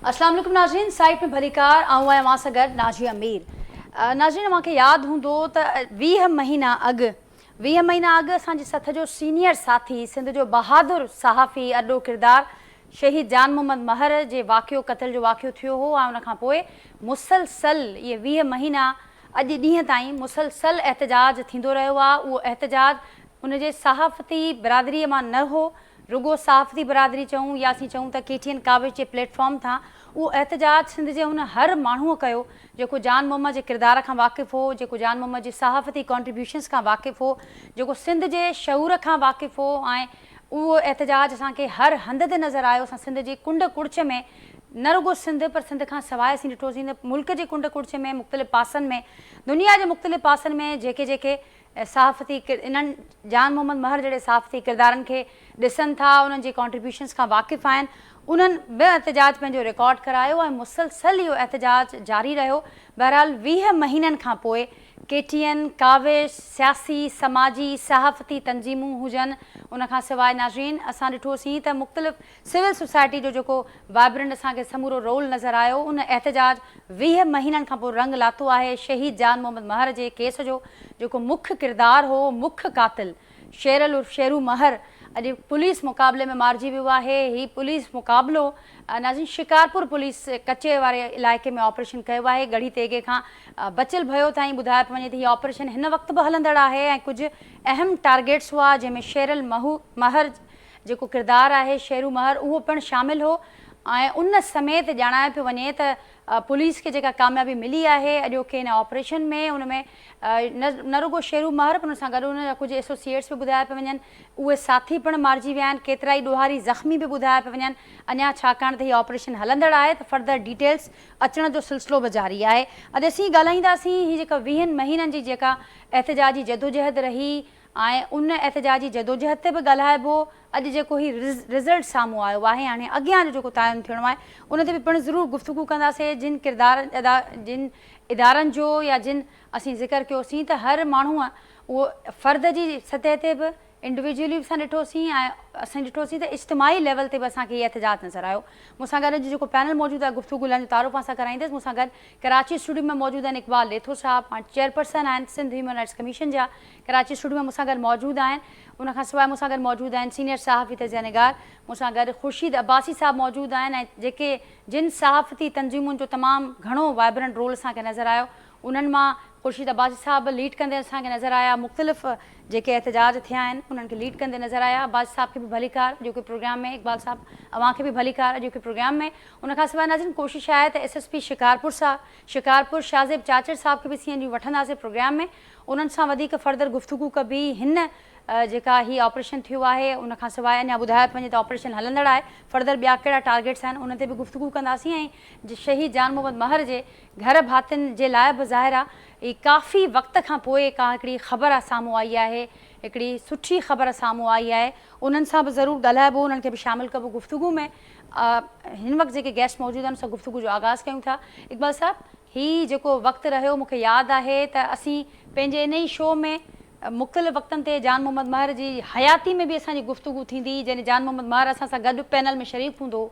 اسلام عليڪم ناظرين سائيٽ ۾ ڀليڪار آئون آهيان اوهان سان گڏ ناجي امير ناظرين اوهان کي ياد هوندو ته 20 مهينا اڳ 20 مهينا اڳ اسان جي سٿ جو سينيئر ساٿي سنڌ جو بهادر صحافي ارڏو ڪردار شهيد جان محمد مهر جي واقعو قتل جو واقعو ٿيو هو ۽ ان کان پوء مسلسل اهي 20 مهينا اڄ ڏينهن تائين مسلسل احتجاج ٿيندو رهيو آهي، اهو احتجاج ان جي صحافتي برادريء مان نه هو، رڳو صحافتي برادري چئون يا اسين چئون ته ڪي ٽي اين ڪاوش جي پليٽ فارم تان اهو احتجاج سنڌ جي ان هر ماڻهوء ڪيو جيڪو جان محمد جي ڪردار کان واقف هو، جيڪو جان محمد جي صحافتي ڪانٽريبيوشنز کان واقف هو، جيڪو سنڌ جي شعور کان واقف هو ۽ اهو احتجاج اسان کي هر هنڌ تي نظر آيو، اسان سنڌ جي ڪنڊ ڪڙڇ ۾ نه رڳو سنڌ پر سنڌ کان سواء اسين ڏٺوسين ته ملڪ جي ڪنڊ ڪڙڇ ۾ مختلف پاسن ۾ دنيا جي مختلف پاسن ۾ جيڪي جيڪي صحافتي انهن جان محمد مهر جهڙي صحافتي ڪردارن کي ڏسن ٿا انهن جي ڪانٽريبيوشنز کان واقف آهن انهن به احتجاج پنهنجو رڪارڊ ڪرايو ۽ مسلسل اهو احتجاج جاري رهيو بهرحال 20 مهينن کان پوء ڪي ٽي اين ڪاوش سياسي سماجي صحافتي تنظيمون هجن ان کان سواء ناظرين اسان ڏٺوسين ته مختلف سول سوسائٽي جو جيڪو وائبرنٽ اسان کي سمورو رول نظر آيو ان احتجاج 20 مهينن کان پوء رنگ لاتو آهي شهيد جان محمد مهر جي ڪيس جو جيڪو مک ڪردار هو مک قاتل شيرل عرف شيرو مهر اڄ پوليس مقابلي ۾ مارجي ويو آهي هي پوليس مقابلو ناظرين شڪارپور پوليس ڪچي واري علائقي ۾ آپريشن ڪيو آهي ڳڙهي تيغي کان بچل ڀيو تائين ٻڌايو پيو وڃي ته هي آپريشن هن وقت به هلندڙ آهي ۽ ڪجهه اهم ٽارگيٽس هئا جنهن ۾ شيرل مهر جيڪو ڪردار آهي شيرو مهر اهو پڻ شامل هو ۽ ان سميت ڄاڻايو پيو وڃي ته پوليس کي جيڪا ڪاميابي ملي آهي اڄوڪي ان آپريشن ۾ ان ۾ نه رڳو شيرو مهر پر ان سان گڏ ان جا ڪجهه ايسوسيئيٽس به ٻڌايا پيا وڃن اهي ساٿي پڻ مارجي ويا آهن ڪيترائي ڏوهاري زخمي به ٻڌايا پيا وڃن اڃا ڇاڪاڻ ته هي آپريشن هلندڙ آهي ته فردر ڊيٽيلز اچڻ جو سلسلو به جاري آهي اڄ اسين ڳالهائينداسين هي جيڪا ويهن مهينن جي جيڪا احتجاجي جدوجهد رهي ۽ ان احتجاجي جدوجهد تي به ڳالهائبو، اڄ جيڪو هي رزلٽ سامهون آيو آهي هاڻي اڳيان جو جيڪو تعين ٿيڻو آهي ان تي به پڻ ضرور گفتگو ڪنداسين جن ڪردارن ادا جن ادارن جو يا جن اسين ذڪر ڪيوسين ته هر ماڻهوء اهو فرد جي سطح تي به انڊويجولي به اسان ڏٺوسين ۽ اسين ڏٺوسين ته اجتماعي ليول تي به اسان کي هي احتجاج نظر آيو مون سان گڏ اڄ جيڪو پينل موجود آهي گفتگو لاء ان جو تعارف اوهان سان ڪرائيندس مون سان گڏ ڪراچي اسٽوڊيو ۾ موجود آهن اقبال ڏيٿو صاحب پاڻ چيئرپرسن آهن سنڌ هيومن رائٽس ڪميشن جا ڪراچي اسٽوڊيو ۾ مون سان گڏ موجود آهن. ان کان سواء مون سان گڏ موجود آهن سينيئر صحافي تجزيه نگار مون سان گڏ خورشيد عباسي صاحب موجود آهن ۽ جيڪي جن صحافتي تنظيمن جو تمام گهڻو وائبرنٽ رول اسان کي نظر آيو انهن مان خورشيد عباسي صاحب به ليڊ ڪندي اسان کي نظر آيا مختلف جيڪي احتجاج ٿيا آهن انهن کي ليڊ ڪندي نظر آيا عباسي صاحب کي به ڀليڪار اڄوڪي پروگرام ۾ اقبال صاحب اوهان کي به ڀليڪار اڄوڪي پروگرام ۾ ان کان سواء ناظرين ڪوشش آهي ته ايس ايس پي شڪارپور صاحب شڪارپور شاهزيب چاچڙ صاحب کي به سي اين جي وٺنداسين پروگرام ۾ انهن سان وڌيڪ فردر گفتگو ڪبي. هن جيڪا هي آپريشن ٿيو آهي ان کان سواء اڃا ٻڌايو پيو وڃي ته آپريشن هلندڙ آهي فردر ٻيا ڪهڙا ٽارگيٽس آهن انهن تي به گفتگو ڪنداسين ۽ شهيد جان محمد مهر جي گهر ڀاتين جي لاء به ظاهر آهي هي ڪافي وقت کان پوء ڪا هڪڙي خبر سامهون آئي آهي هڪڙي سٺي خبر سامهون آئي آهي انهن سان به ضرور ڳالهائبو انهن کي به شامل ڪبو گفتگو ۾ هن وقت جيڪي گيسٽ موجود آهن سان گفتگو جو آغاز ڪيون ٿا اقبال صاحب هي جيڪو وقت رهيو مون کي ياد آهي ته اسين پنهنجي انهي شو ۾ مختلف وقتن تي جان محمد مهر جي حياتي ۾ به اسان جي گفتگو ٿيندي هئي جڏهن جان محمد مهر اسان سان گڏ پينل ۾ شريڪ هوندو هو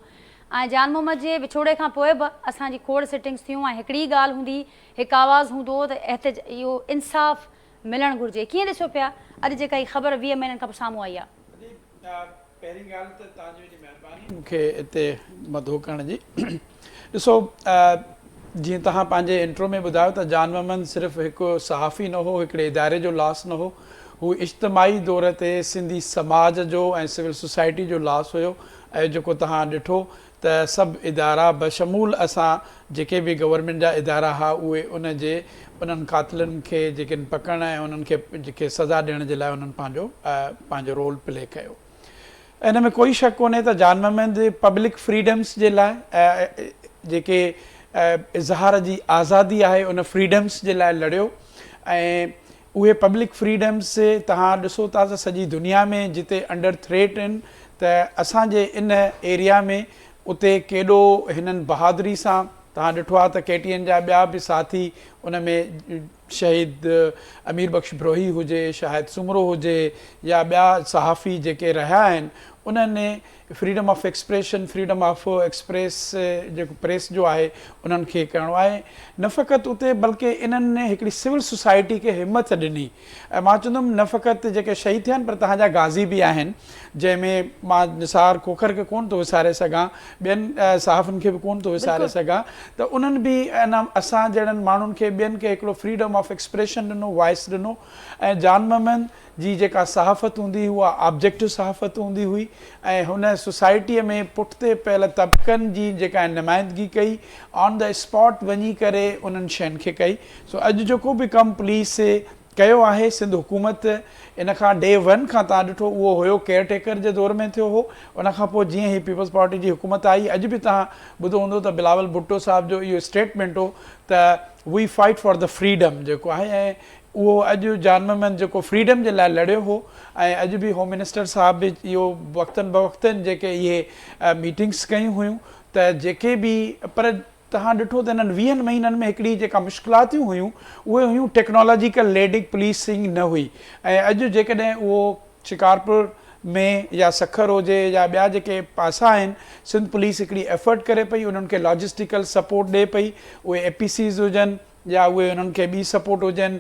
۽ جان محمد جي وڇوڙي کان پوء به اسان جي کوڙ سٽنگس ٿيون ۽ هڪڙي ئي ڳالهه هوندي هئي هڪ آواز هوندو هو ته احتج اهو انصاف ملڻ گهرجي ڪيئن ڏسو پيا اڄ جيڪا هي خبر 20 مهينن کان پوء سامهون آئي آهي. پهرين ڳالهه ته توهان جي وڏي مهرباني مون کي اتي مدعو ڪرڻ جي. ڏسو جيئن توهان پنهنجي انٽرو ۾ ٻڌايو ته جان محمد صرف هڪ صحافي نه هو، هڪڙي اداري جو لاس نه هو، هو اجتماعي دور تي سنڌي سماج جو ۽ سول سوسائٽي جو لاس هيو ۽ جيڪو توهان ڏٺو ته سڀ ادارا بشمول اسان جيڪي به گورنمينٽ جا ادارا ها اهي ان جي انهن قاتلن کي جيڪن پڪڙڻ ۽ انهن کي کي سزا ڏيڻ جي لاء انهن پنهنجو پنهنجو رول پلي ڪيو ان ۾ ڪوئي شڪ ڪونهي ته جان محمد پبلڪ فريڊمس جي لاء جيڪي اظهار جي آزادي آهي ان فريڊمس جي لاء لڙيو ۽ اهي پبلڪ فريڊمس توهان ڏسو ٿا ته سڄي دنيا ۾ جتي انڊر ٿريٽ آهن ته اسان جي ان ايريا ۾ اتي ڪيڏو هنن بهادري سان توهان ڏٺو آهي ته ڪي ٽي اين جا ٻيا به ساٿي ان ۾ شهيد امير بخش بروهي هجي شاهد سومرو هجي يا ٻيا صحافي جيڪي رهيا آهن انهن Freedom of expression freedom of express جيڪو پريس جو آهي انهن کي ڪرڻو آهي نه فقط اتي بلڪه انهن هڪڙي سول سوسائٽي کي همٿ ڏني ۽ مان چوندم نه فقط جيڪي شهيد ٿيا آهن پر توهان جا غازي به آهن جنهن ۾ مان نثار کوکر کي ڪونه ٿو وساري سگهان ٻين صحافين کي به ڪونه ٿو وساري سگهان ته انهن به ان اسان جهڙن ماڻهن کي ٻين کي هڪڙو فريڊم آف ايڪسپريشن ڏنو وائس ڏنو ۽ جان محمد جي جيڪا صحافت هوندي هئي اها آبجيڪٽو صحافت هوندي هئي ۽ هن سوسائٽيء ۾ پٺتي پيل طبقن جي جيڪا نمائندگي ڪئي آن the spot وڃي ڪري انهن شين کي ڪئي سو اڄ جيڪو به ڪم پوليس ڪيو آهي سنڌ حڪومت ان کان ڊي ون کان توهان ڏٺو اهو هيو ڪيئر ٽيڪر جي دور ۾ ٿيو هو ان کان پوء جيئن هي پيپلز پارٽي جي حڪومت آئي اڄ به توهان ٻڌو هوندو ته بلاول ڀٽو صاحب جو اهو اسٽيٽمينٽ هو ته we fight for the freedom جيڪو آهي ۽ اهو اڄ جان محمد جيڪو فريڊم جي لاء لڙيو هو ۽ اڄ به هوم منسٽر صاحب به اهو وقتن بوقتن جيڪي اهي ميٽنگس ڪيون هيون ته جيڪي به پر توهان ڏٺو ته انهن ويهن مهينن ۾ هڪڙي جيڪا مشڪلاتيون هيون اهي هيون ٽيڪنالاجيڪل ليڊنگ پوليسنگ نه هئي ۽ اڄ جيڪڏهن اهو شڪارپور ۾ يا سکر هجي يا ٻيا جيڪي پاسا آهن سنڌ پوليس هڪڙي ايفرٽ ڪري پئي انهن کي لاجسٽيڪل سپورٽ ڏي پئي اهي اي پي سيز هجن يا اهي انهن کي ٻي سپورٽ هجن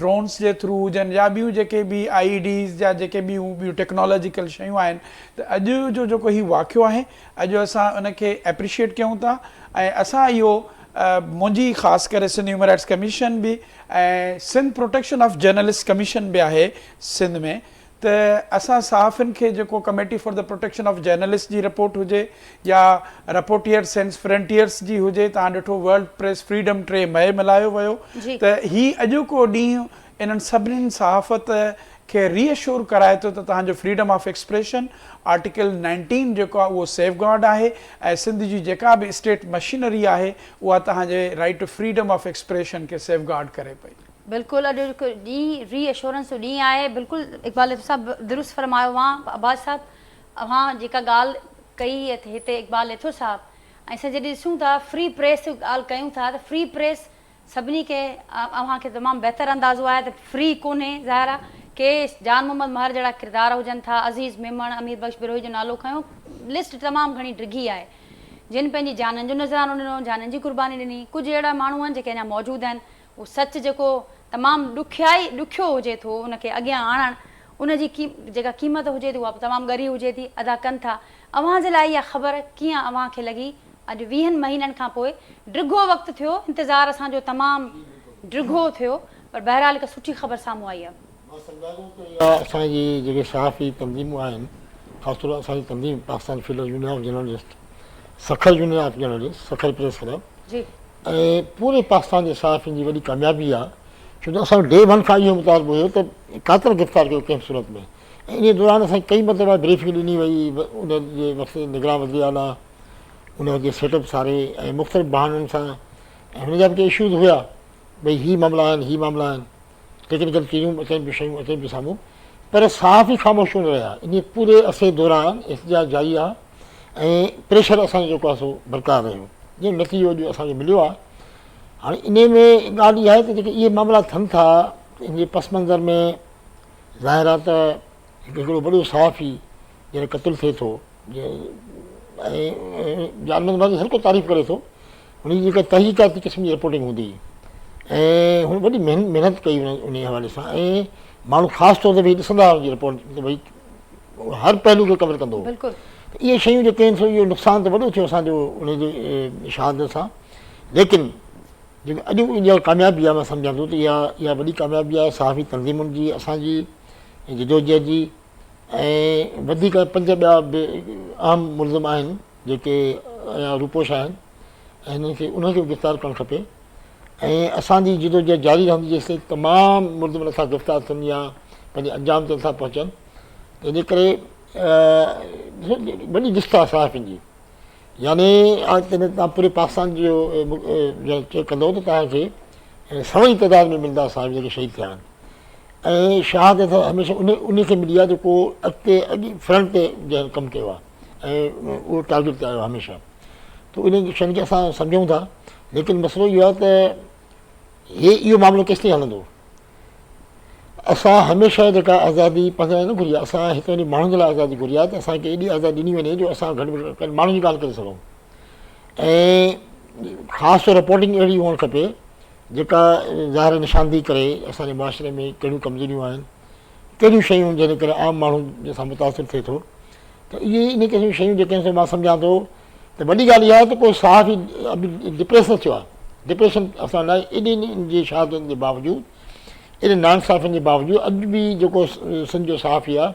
ڊرونس جي ٿرو هجن يا ٻيون جيڪي به آئي اي ڊيز يا جيڪي ٻيون ٻيون ٽيڪنالاجيڪل شيون آهن ته اڄ جو جيڪو هي واقعو آهي اڄ اسان ان کي ايپريشيئيٽ ڪيون ٿا ۽ اسان اهو منهنجي خاص ڪري سنڌ هيومن رائٽس ڪميشن به ۽ Sindh protection of journalist commission به آهي سنڌ ۾ ته اسان صحافين کي جيڪو committee for the protection of journalist جي رپورٽ هجي يا رپورٽيئر سينس فرنٽيئرس جي هجي توهان ڏٺو ورلڊ پريس فريڊم 3 مئي ملهايو ويو ته هي اڄوڪو ڏينهن انهن سڀني صحافت کي ري اشور ڪرائي ٿو ته توهان جو فريڊم آف ايڪسپريشن آرٽيڪل 19 جيڪو آهي اهو سيف گارڊ آهي ۽ سنڌ جي جيڪا به اسٽيٽ مشينري آهي اها توهان جي right to freedom of expression کي سيف گارڊ ڪري پئي. بلڪل اڄ جو ڏينهن ري اشورنس جو ڏينهن آهي بلڪل اقبال لطيف صاحب درست فرمايو اوهان عباس صاحب اوهان جيڪا ڳالهه ڪئي هتي اقبال ليٿو صاحب ۽ اسان جڏهن ڏسون ٿا فري پريس جو ڳالهه ڪيون ٿا ته فري پريس سڀني کي اوهان کي تمام بهتر اندازو آهي ته فري ڪونهي ظاهر آهي ڪي جان محمد مهر جهڙا ڪردار هجن ٿا عزيز ميمڻ امير بخش بروهي جو نالو کنيو لسٽ تمام گهڻي ڊگهي آهي جن پنهنجي جانن جو نذرانو ڏنو جانن جي قرباني ڏني ڪجهه اهڙا ماڻهو آهن جيڪي اڃا موجود آهن اهو سچ جيڪو تمام ڏکيائي ڏکيو هجي ٿو ان کي اڳيان آڻڻ ان جي جيڪا قيمت هجي ٿي اها به تمام ڳري هجي ٿي ادا ڪن ٿا اوهان جي لاء اها خبر ڪيئن اوهان کي لڳي اڄ ويهن مهينن کان پوء ڊگهو وقت ٿيو انتظار اسان جو تمام ڊگهو ٿيو پر بهرحال هڪ سٺي خبر سامهون آئي آهي. مان سمجهان ٿو ته اها اسان جي جيڪي صحافي تنظيمون آهن خاص طور اسان جي تنظيم Pakistan federal union of journalist Sukkur union of journalist Sukkur press club جي ۽ پوري پاڪستان جي صحافين جي وڏي ڪاميابي آ ڇو ته اسان جو ڊي ون کان اهو مطالبو هيو ته قاتل گرفتار ڪيو ڪنهن به صورت ۾ ۽ انهي دوران اسان کي ڪئي مرتبه بريفنگ ڏني وئي ان جي وقت نگران وزير اعليٰ ان وقت جي سيٽ اپ ساري ۽ مختلف بهانن سان ۽ هن جا به ڪي اشوز هيا ڀئي هي معاملا آهن هي معاملا آهن ٽيڪنيڪل چيزون اچن پيون شيون اچن پيون سامهون پر صحافي خاموش ڪونه رهيا انهي پوري عرصي دوران احتجاج جاري رها ۽ پريشر اسان جو جيڪو آهي سو برقرار رهيو جنهن جو نتيجو اڄ اسان کي مليو آهي هاڻي انهي ۾ ڳالهه اها آهي ته جيڪي اهي معاملا ٿين ٿا ان جي پس منظر ۾ ظاهر آهي ته هڪڙو وڏو صحافي جڏهن قتل ٿئي ٿو ۽ جان محمد مهدي هر ڪو تعريف ڪري ٿو هن جي جيڪا تحقيقاتي قسم جي رپورٽنگ هوندي هئي ۽ هن وڏي محنت ڪئي ان حوالي سان ۽ ماڻهو خاص طور تي ڀئي ڏسندا هئا هن جي رپورٽ ته ڀئي هر پهلو کي ڪور ڪندو هو بلڪل ته اهي شيون جيڪي آهن سو اهو نقصان ته وڏو ٿيو اسان جو ان جي شهادت سان ليڪن جيڪو اڄ اها ڪاميابي آهي مان سمجهان ٿو ته اها اها وڏي ڪاميابي آهي صحافي تنظيمن جي اسان جي جدوجهد جي ۽ وڌيڪ پنج ٻيا به اهم ملزم آهن جيڪي اڃا روپوش آهن ۽ هنن کي انهن کي به گرفتار ڪرڻ کپي ۽ اسان جي جدوجهد جاري رهندي جيستائين تمام ملزم نٿا گرفتار ٿين يا پنهنجي انجام تي نٿا پهچن تنهن جي ڪري وڏي لسٽ آهي صحافين جي يعني تان پوري پاڪستان جو چيڪ ڪندو ته توهان کي سوين تعداد ۾ ملندا صحافي جيڪي شهيد ٿيا آهن ۽ شهادت هميشه ان کي ملي آهي جيڪو اڳتي اڳي فرنٽ تي جنهن ڪم ڪيو آهي ۽ اهو ٽارگيٽ تي آيو آهي هميشه ته انهن شين کي اسان سمجهون ٿا ليڪن مسئلو اهو آهي ته هي اهو معاملو ڪيستائين هلندو؟ اسان هميشه جيڪا آزادي پنهنجي لاء نه گهري آهي، اسان هتي وڃي ماڻهن جي لاء آزادي گهري آهي ته اسان کي ايڏي آزادي ڏني وڃي جو اسان گهٽ ۾ گهٽ ماڻهن جي ڳالهه ڪري سگهون ۽ خاص طور رپورٽنگ اهڙي هئڻ کپي جيڪا ظاهر نشاندهي ڪري اسان جي معاشري ۾ ڪهڙيون ڪمزوريون آهن، ڪهڙيون شيون جنهن جي ڪري عام ماڻهو جنهن سان متاثر ٿئي ٿو ته اهي ان قسم جون شيون جيڪي آهن سو مان سمجهان ٿو ته وڏي ڳالهه اها آهي ته ڪو صحافي ڊپريس نه ٿيو آهي ڊپريشن اسان لاء ايڏين جي شهادتن جي باوجود ايڏين ناانصافين جي باوجود اڄ به جيڪو سنڌ جو صحافي آهي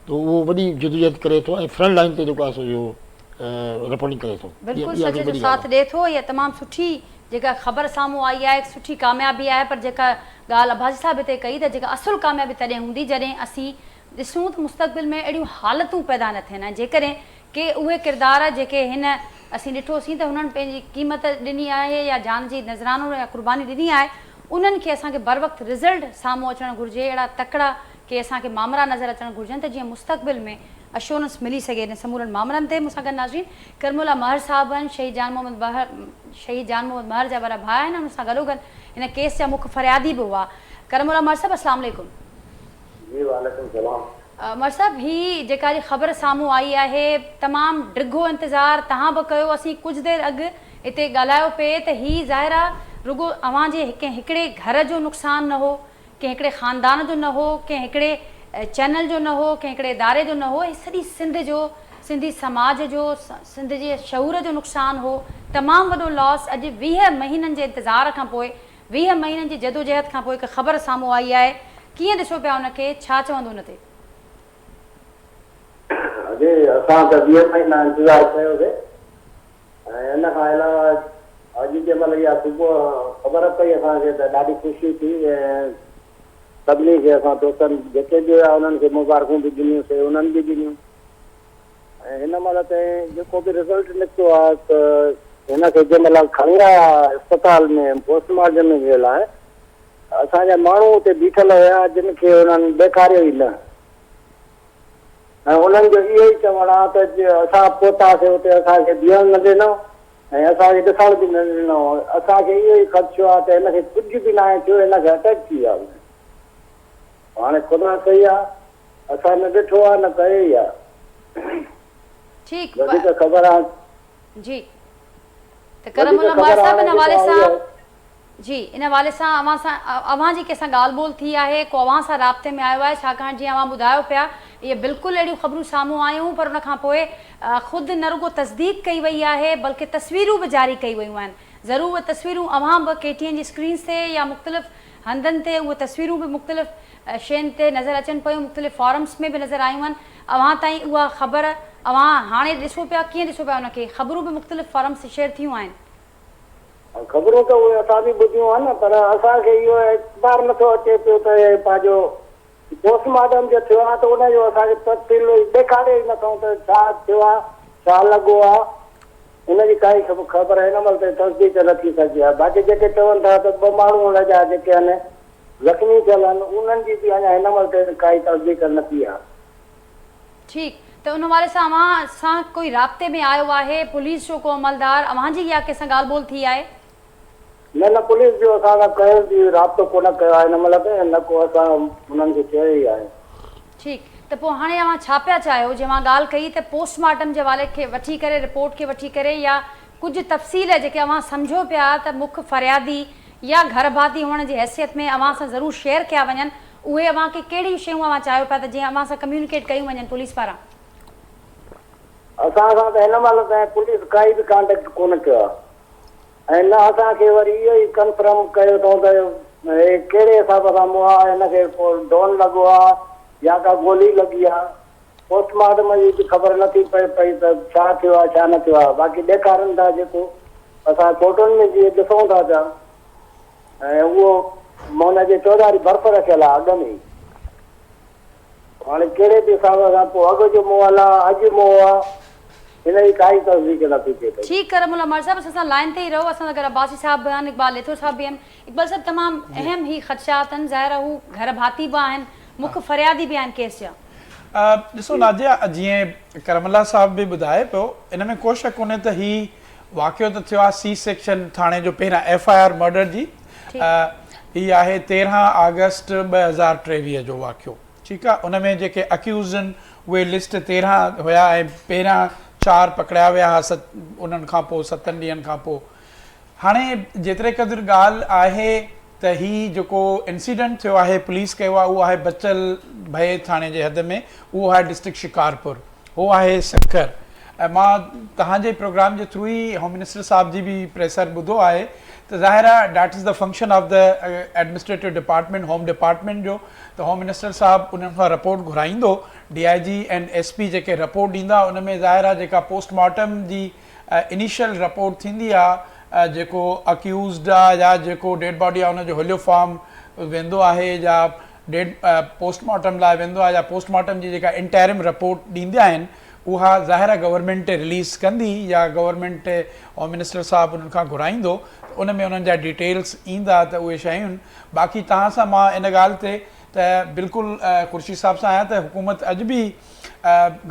ته اهو وڏي جدوجهد ڪري ٿو ۽ فرنٽ لائن تي جيڪو آهي سو اهو رپورٽنگ ڪري ٿو. بلڪل سچ جو ساٿ ڏي ٿو اها تمام سٺي جيڪا خبر سامهون آئي آهي هڪ سٺي ڪاميابي آهي پر جيڪا ڳالهه عباسي صاحب هتي ڪئي ته جيڪا اصل ڪاميابي تڏهن هوندي جڏهن اسين ڏسون ته مستقبل ۾ اهڙيون حالتون پيدا نه ٿين ۽ جيڪڏهن ڪي اهي ڪردار جيڪي هن اسين ڏٺوسين ته هنن پنهنجي قيمت ڏني آهي يا جان جي نذرانو يا قرباني ڏني آهي انهن کي اسان کي بروقت رزلٽ سامهون اچڻ گهرجي اهڙا تڪڙا ڪي اسان کي مامرا نظر اچڻ گهرجن ته جيئن مستقبل ۾ اشورنس ملي سگهي انهن سمورن مامرن تي مون سان گڏ ناظرين ڪرم الله مهر صاحب آهن شهيد جان محمد بهر شهيد جان محمد مهر جا وڏا ڀاء آهن ان سان گڏوگڏ هن ڪيس جا مک فريادي به هئا ڪرم الله مهر صاحب السلام عليڪم. جي وعليڪم السلام. مهر صاحب هي جيڪا اڄ خبر سامهون آئي آهي تمام ڊگهو انتظار توهان به ڪيو اسين ڪجهه دير اڳ هتي ڳالهايو پئي ته هي ظاهر آ رڳو اوهان جي ڪنهن هڪڙي گهر جو نقصان نه هو ڪنهن هڪڙي خاندان جو نه هو، ڪنهن هڪڙي چينل جو نه هو، ڪنهن هڪڙي اداري جو نه هو، هي سڄي سنڌ جو، سنڌي سماج جو، سنڌ جي شعور جو نقصان هو، تمام وڏو لاس، اڄ 20 مهينن جي انتظار کان پوء، 20 مهينن جي جدوجهد کان پوء هڪ خبر سامهون آئي آهي، ڪيئن ڏسو پيا ان کي، ڇا چوندو ان تي؟ ادي اسان ته 20 مهينا انتظار ڪيوسي ۽ ان کان علاوه اڄ جنهن مهل اها صبح خبر پئي اسان کي ته ڏاڍي خوشي ٿي ۽ سڀني کي اسان دوستن جيڪي به هيا انهن کي مبارڪون به ڏنيون سي انهن به ڏنيون ۽ هن مهل تائين جيڪو به رزلٽ نڪتو آهي ته هن کي جنهن مهل کڻي آيا اسپتال ۾ پوسٽ مارٽم جي لاء اسان جا ماڻهو اتي بيٺل هيا جن کي انهن ڏيکاريو ئي نه. ۽ انهن جو اهو ئي چوڻ آ ته اسان پهتاسين اتي اسان کي بيهڻ نه ڏنو ۽ اسان کي ڏسڻ به نه ڏنو. اسان کي اهو ئي خدشو آ ته هن کي ڪجهه به ناهي ٿيو هن کي اٽيڪ ٿي ويو آ. هاڻي خدا صحيح آ اسان نه ڏٺو آ نه ڪيو ئي آ. ٺيڪ وڌيڪ خبر آ. جي ته ڪرم وڌيڪ الله مهر خبر صاحب هاڻي ان حوالي جيڪو سان آئي آهي. جي ان حوالي سان اوهان سان اوهان جي ڪنهن سان ڳالهه ٻولهه ٿي آهي ڪو اوهان سان رابطي ۾ آيو آهي ڇاڪاڻ جيئن اوهان ٻڌايو پيا اهي بلڪل اهڙيون خبرون سامهون آيون پر ان کان پوء خود نه رڳو تصديق ڪئي وئي آهي بلڪه تصويرون به جاري ڪئي ويون آهن ضرور اهي تصويرون اوهان به ڪي ٽي اين جي اسڪرينز تي يا مختلف هنڌن تي اهي تصويرون به مختلف شين تي نظر اچن پيون مختلف فورمز ۾ به نظر آيون آهن اوهان تائين اها خبر اوهان هاڻي ڏسو پيا ڪيئن ڏسو پيا ان کي خبرون به مختلف فورمز تي شيئر ٿيون آهن. خبرون ته اهي اسان به ٻڌيون آهن پر اسان کي اهو اعتبار نه ٿو اچي پيو ته اهي پنهنجو پوسٽ مارٽم جو ٿيو آهي ته ان جو اسان کي تفصيل ڏيکاري ئي نه اٿئون ته ڇا ٿيو آهي ڇا لڳو آهي ان جي ڪائي خبر هن مهل تائين تصديق نه ٿي سگهي آهي باقي جيڪي چون ٿا ته ٻه ماڻهو ان جا جيڪي آهن زخمي ٿيل آهن انهن جي به اڃا هن مهل تائين ڪائي تصديق نه ٿي آهي. ٺيڪ ته ان حوالي سان اوهان سان ڪوئي رابطي ۾ آيو آهي پوليس جو ڪو عملدار اوهان جي يا ڪنهن سان ڳالهه ٻولهه ٿي آهي؟ نه نه پوليس جو اسان سان ڪنهن به رابطو ڪونه ڪيو آهي هن مهل تائين نه ڪو اسان انهن کي چيو ئي آهي. ٺيڪ ته پوء هاڻي اوهان ڇا پيا چاهيو جي اوهان ڳالهه ڪئي ته پوسٽ مارٽم جي حوالي کي وٺي ڪري رپورٽ کي وٺي ڪري يا ڪجهه تفصيل جيڪي اوهان سمجهو پيا ته مک فريادي يا گهر ڀاتي هئڻ جي حيثيت ۾ اوهان سان ضرور شيئر ڪيا وڃن اهي اوهان کي ڪهڙيون شيون اوهان چاهيو پيا ته جيئن اوهان سان ڪميونيڪيٽ ڪيون وڃن پوليس پاران؟ اسان سان ته هن مهل تائين پوليس ڪائي به ڪانٽيڪٽ ڪونه ڪيو آهي ۽ نه اسان کي وري اهو ئي ڪنفرم ڪيو اٿئون ته هي ڪهڙي حساب سان مئو آهي هن کي ڪو ڊون لڳو آهي يا ڪا گولي لڳي آهي پوسٽ مارٽم جي به خبر نه ٿي پئي پئي ته ڇا ٿيو آهي ڇا نه ٿيو آهي باقي ڏيکارن ٿا جيڪو اسان فوٽن ۾ جيئن ڏسون ٿا پيا ۽ اهو هن جي چوڌاري برف رکيل آهي اڳ ۾ ئي. هاڻي ڪهڙي به حساب سان پوء اڳ جو مئل آ اڄ مئو آ ان جي ڪائي تصديق نه ٿي ٿئي پئي. ٺيڪ ڪرم الله مهر صاحب اسان سان لائين تي ئي رهو اسان سان گڏ عباسي صاحب به آهن اقبال ليٿو صاحب به آهن اقبال صاحب تمام اهم هي خدشات آهن ظاهر آهي هو گهر ڀاتي به آهن مک فريادي به آهن ڪيس جا. ڏسو ناجيه جيئن ڪرم الله صاحب به ٻڌائي پيو ان ۾ ڪو شڪ ڪونهي ته هي واقعو ته ٿيو آهي سي سيڪشن ٿاڻي جو پهريان ايف I R murder جي هي آهي 13 آگسٽ 2023 جو واقعو ٺيڪ آ ان ۾ جيڪي اڪيوزڊ آهن اهي لسٽ 13 هيا ۽ پهريان چار پڪڙيا ويا ها ست انهن کان پوء ستن ڏينهن کان پوء هاڻي جيتري قدر ڳالهه آهي ته هي جيڪو انسيڊنٽ ٿيو آهي پوليس ڪيو آهي اهو آهي بچل ڀئي ٿاڻي جي حد ۾ اهو آهي ڊسٽرڪٽ شڪارپور هو آهي سکر ۽ مان توهان جي پروگرام جي ٿرو ئي هوم منسٽر صاحب جي به پريسر ٻڌو آهي ته ظاهر آهي that is the function of the administrative department home department جو ته هوم منسٽر صاحب انهن کان رپورٽ گهرائيندو D I G and S P جيڪي رپورٽ ڏيندا ان ۾ ظاهر آهي جيڪا پوسٽ مارٽم جي انيشل رپورٽ ٿيندي آ جيڪو اڪيوزڊ آ يا جيڪو ڊيڊ باڊي آ ان جو حليو فارم ويندو آهي يا ڊيڊ پوسٽ مارٽم لاء ويندو آ يا پوسٽ مارٽم جي جيڪا انٽيرم رپورٽ ڏيندا آهن اها ظاهر آ گورنمينٽ رليز ڪندي يا گورنمينٽ هوم منسٽر صاحب انهن کان گهرائيندو ته ان ۾ انهن جا ڊيٽيلز ايندا ته اهي شيون باقي توهان سان مان ان ڳالهه تي ته بلڪل خورشيد صاحب سان آهيان ته حڪومت اڄ به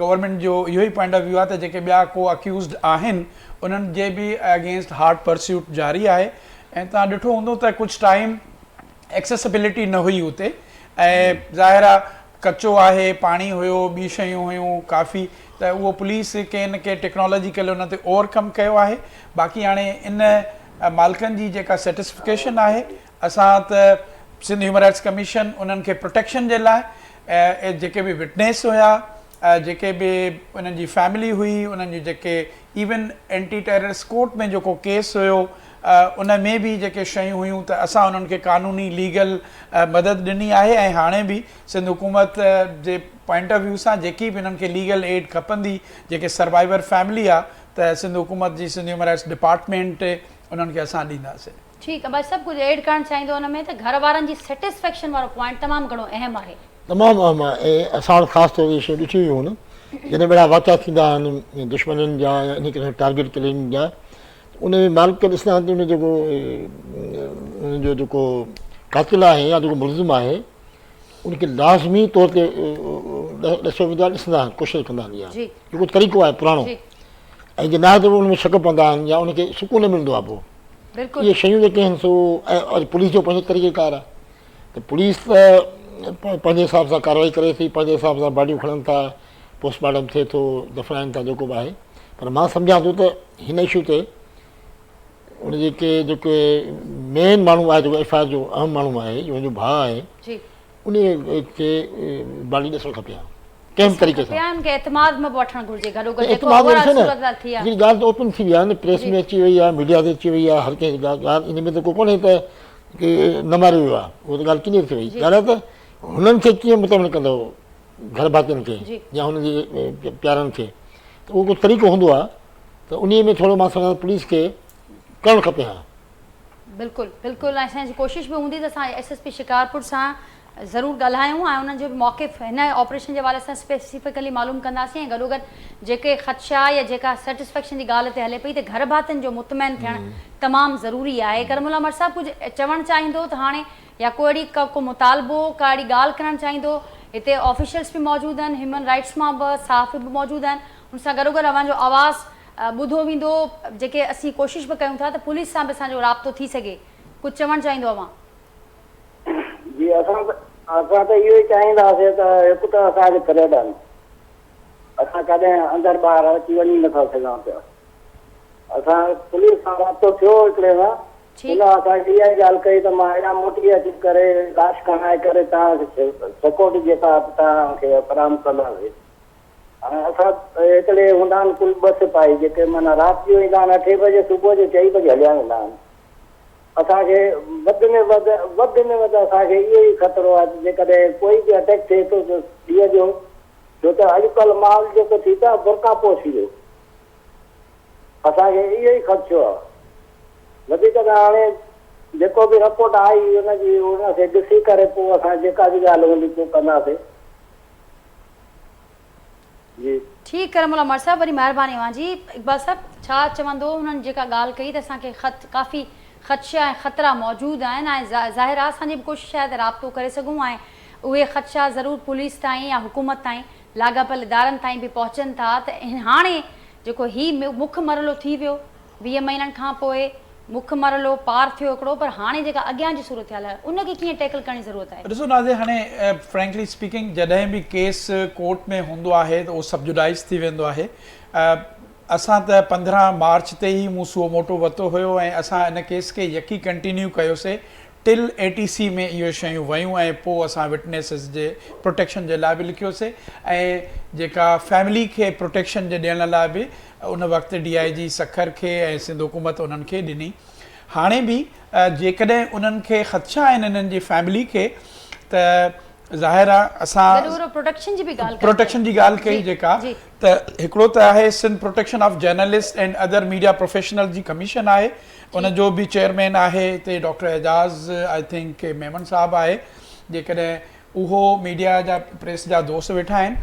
گورنمينٽ جو اهو ئي پوائنٽ آف ويو آهي ته جيڪي ٻيا ڪو اڪيوزڊ آهن انهن جي به اگينسٽ هارڊ پرسيوٽ جاري آهي ۽ توهان ڏٺو هوندو ته ڪجهه ٽائيم ايڪسيسبلٽي نه هئي اتي ۽ ظاهر آهي ڪچو آهي پاڻي هيو ٻي شيون هيون ڪافي ته اهو پوليس ڪنهن نه ڪنهن ٽيڪنالاجيڪل ان تي اوور ڪم ڪيو آهي باقي هاڻي ان مالڪن جي جيڪا سيٽسفڪيشن آهي اسان ته سنڌ هيومن رائٽس ڪميشن انهن کي پروٽيڪشن جي لاء جيڪي به وٽنيس هيا جيڪي به انهن جي فيملي هئي انهن جي جيڪي ايون اينٽي ٽيررسٽ ڪورٽ ۾ جيڪو ڪيس هيو ان ۾ به جيڪي شيون هيون ته اسان انهن کي قانوني ليگل مدد ڏني آهي ۽ هاڻي به سنڌ حڪومت جي پوائنٽ آف ويو سان جيڪي به انهن کي ليگل ايڊ کپندي جيڪي سروائيور فيملي آ ته سنڌ حڪومت جي سنڌ هيومن رائٽس ڊپارٽمينٽ انهن کي اسان ڏينداسين. ٺيڪ ڀائي صاحب ڪجهه ايڊ ڪرڻ چاهيندو ان ۾ ته گهر وارن جي سيٽسفيڪشن وارو پوائنٽ تمام گهڻو اهم آهي. تمام اهم آهي ۽ اسان وٽ خاص طور اهي شيون ڏٺيون ويون هن جڏهن به اهڙا واقعا ٿيندا آهن دشمنين جا يا انهي قسم جي ٽارگيٽ ڪلنگ جا ته ان ۾ مالڪ ڏسندا آهن ته ان جيڪو ان جو جيڪو قاتل آهي يا جيڪو ملزم آهي ان کي لازمي طور تي ڏسيو ويندو آهي ڏسندا آهن ڪوشش ڪندا آهن اها جيڪو طريقو آهي پراڻو ۽ جي ناهي ته ان ۾ شڪ پوندا آهن يا ان کي سڪون نه ملندو آهي پوء اهي شيون جيڪي آهن سو ۽ پوليس جو پنهنجو طريقه ڪار آهي ته پوليس ته پنهنجي حساب سان ڪارروائي ڪري ٿي پنهنجي حساب سان باڊيون کڻن ٿا پوسٽ مارٽم ٿئي ٿو دفنائن ٿا جيڪو به آهي پر مان سمجهان ٿو ته هن اشو تي ان جيڪي جيڪي مين ماڻهو آهي جيڪو ايف I R جو اهم ماڻهو آهي جو هن جو ڀاء آهي ان کي باڊي ڏسڻ کپي ها ڪنهن به طريقي سان. ان کي اعتماد ۾ به وٺڻ گهرجي گڏوگڏ جيڪو اوور آل صورتحال ٿي آهي. هڪڙي ڳالهه ته اوپن ٿي وئي آهي نه پريس ۾ اچي وئي آهي ميڊيا تي اچي وئي آهي هر ڪنهن ڳالهه ان ۾ ته ڪو ڪونهي ته نه ماريو ويو آهي اها ته ڳالهه ڪليئر ٿي وئي ڳالهه آهي ته هنن کي ڪيئن مطمئن ڪندو گهر ڀاتين کي يا هنن جي پيارن کي ته اهو ڪو طريقو هوندو آهي ته انهي ۾ ٿورو مان سمجهان ٿو پوليس کي ڪرڻ کپي ها. بلڪل بلڪل ۽ اسان جي ڪوشش به هوندي ته اسان ايس ايس پي شڪارپور سان ضرور ڳالهايون ۽ انهن جو به موقف هن آپريشن جي حوالي سان اسپيسيفڪلي معلوم ڪنداسين ۽ گڏوگڏ جيڪي خدشا يا جيڪا سيٽسفيڪشن جي ڳالهه هتي هلي پئي ته گهر ڀاتين جو مطمئن ٿيڻ تمام ضروري آهي ڪرم الله مھر صاحب ڪجهه چوڻ چاهيندو ته هاڻي يا ڪو اهڙي ڪو مطالبو ڪا اهڙي ڳالهه ڪرڻ چاهيندو هتي آفيشلس به موجود آهن هيومن رائٽس مان به صحافي به موجود آهن ان سان گڏوگڏ اوهان جو آواز ٻڌو ويندو جيڪي اسين ڪوشش به ڪيون ٿا ته پوليس سان به اسان جو رابطو ٿي سگهي ڪجهه چوڻ چاهيندو اوهان. جي اسان ته اسان ته اهو ئي چاهينداسين ته هڪ ته اسان کي ٿريٽ آهن اسان ڪڏهن اندر ٻاهر اچي وڃي نٿا سگهان پيا اسان پوليس سان رابطو ٿيو هڪڙي سان ان اسان کي اها ئي ڳالهه ڪئي ته مان هيڏانهن موٽي اچي ڪري لاش کڻائي ڪري توهان کي سيڪورٽي جيڪا توهان کي فراهم ڪنداسين. هاڻي اسان هڪڙي هوندا آهن ڪل ٻه سپاهي جيڪي معنيٰ رات جو ايندا آهن اٺين بجي صبح جو چئين بجي هليا ويندا آهن. اسان کي وڌ ۾ وڌ وڌ ۾ وڌ اسان کي اهو ئي خطرو آهي ته جيڪڏهن ڪوئي به اٽيڪ ٿئي ٿو ته ڏينهن جو ڇو ته اڄڪلهه ماحول جيڪو ٿي پيو آهي برقع پوش ٿي ويو اسان کي اهو ئي خدشو آهي وڌيڪ ته هاڻي جيڪو به رپورٽ آئي ان جي ان کي ڏسي ڪري پوء اسان جيڪا به ڳالهه هوندي پوء ڪنداسين. جي. ٺيڪ ڪرم الله مھر صاحب وڏي مھرباني اوھان جي اقبال صاحب ڇا چوندو انھن جيڪا ڳالھ ڪئي ته اسان کي خط ڪافي خدشا ۽ خطرا موجود آھن ۽ ظاھر آ اسان جي به ڪوشش آھي ته رابطو ڪري سگھون ۽ اھي خدشا ضرور پوليس تائين يا حڪومت تائين لاڳاپيل ادارن تائين به پهچن ٿا ته هاڻي جيڪو هي مک مرحلو ٿي ويو 20 مهينن کان پوء مک مرحلو پار ٿيو هڪڙو پر هاڻي جيڪا اڳيان جي صورتحال آهي ان کي ڪيئن ٽيڪل ڪرڻ جي ضرورت آهي؟ ڏسو نازيه هاڻي فرينڪلي اسپيڪنگ جڏهن به ڪيس ڪورٽ ۾ هوندو آهي ته اهو سبجوڊائز ٿي ويندو آهي اسان ته 15 مارچ تي ئي مون سو موٽو ورتو هيو ۽ اسان ان ڪيس کي يڪي ڪنٽينيو ڪيوسي ٽل اي ٽي سي ۾ اهي شيون ويون ۽ پوء اسان وٽنيسز جي پروٽيڪشن جي لاء به لکيوسي ۽ جيڪا فيملي کي پروٽيڪشن جي ڏيڻ لاء به ان وقت ڊي I جي سکر کي ۽ سنڌ حڪومت انهن کي ڏني هاڻي به جيڪڏهن انهن کي خدشا آهن انهن جي فيملي کي ته ظاهر آ اسان پروٽيڪشن جي به ڳالهه پروٽيڪشن جي ڳالهه ڪئي جيڪا ته هڪڙو ته آهي Sindh protection of journalist and other media professional جي ڪميشن آهي ان جو به چيئرمين آهي هتي doctor Ejaz I think Memon صاحب آهي جيڪڏهن اهو ميڊيا جا پريس جا دوست ويٺا آهن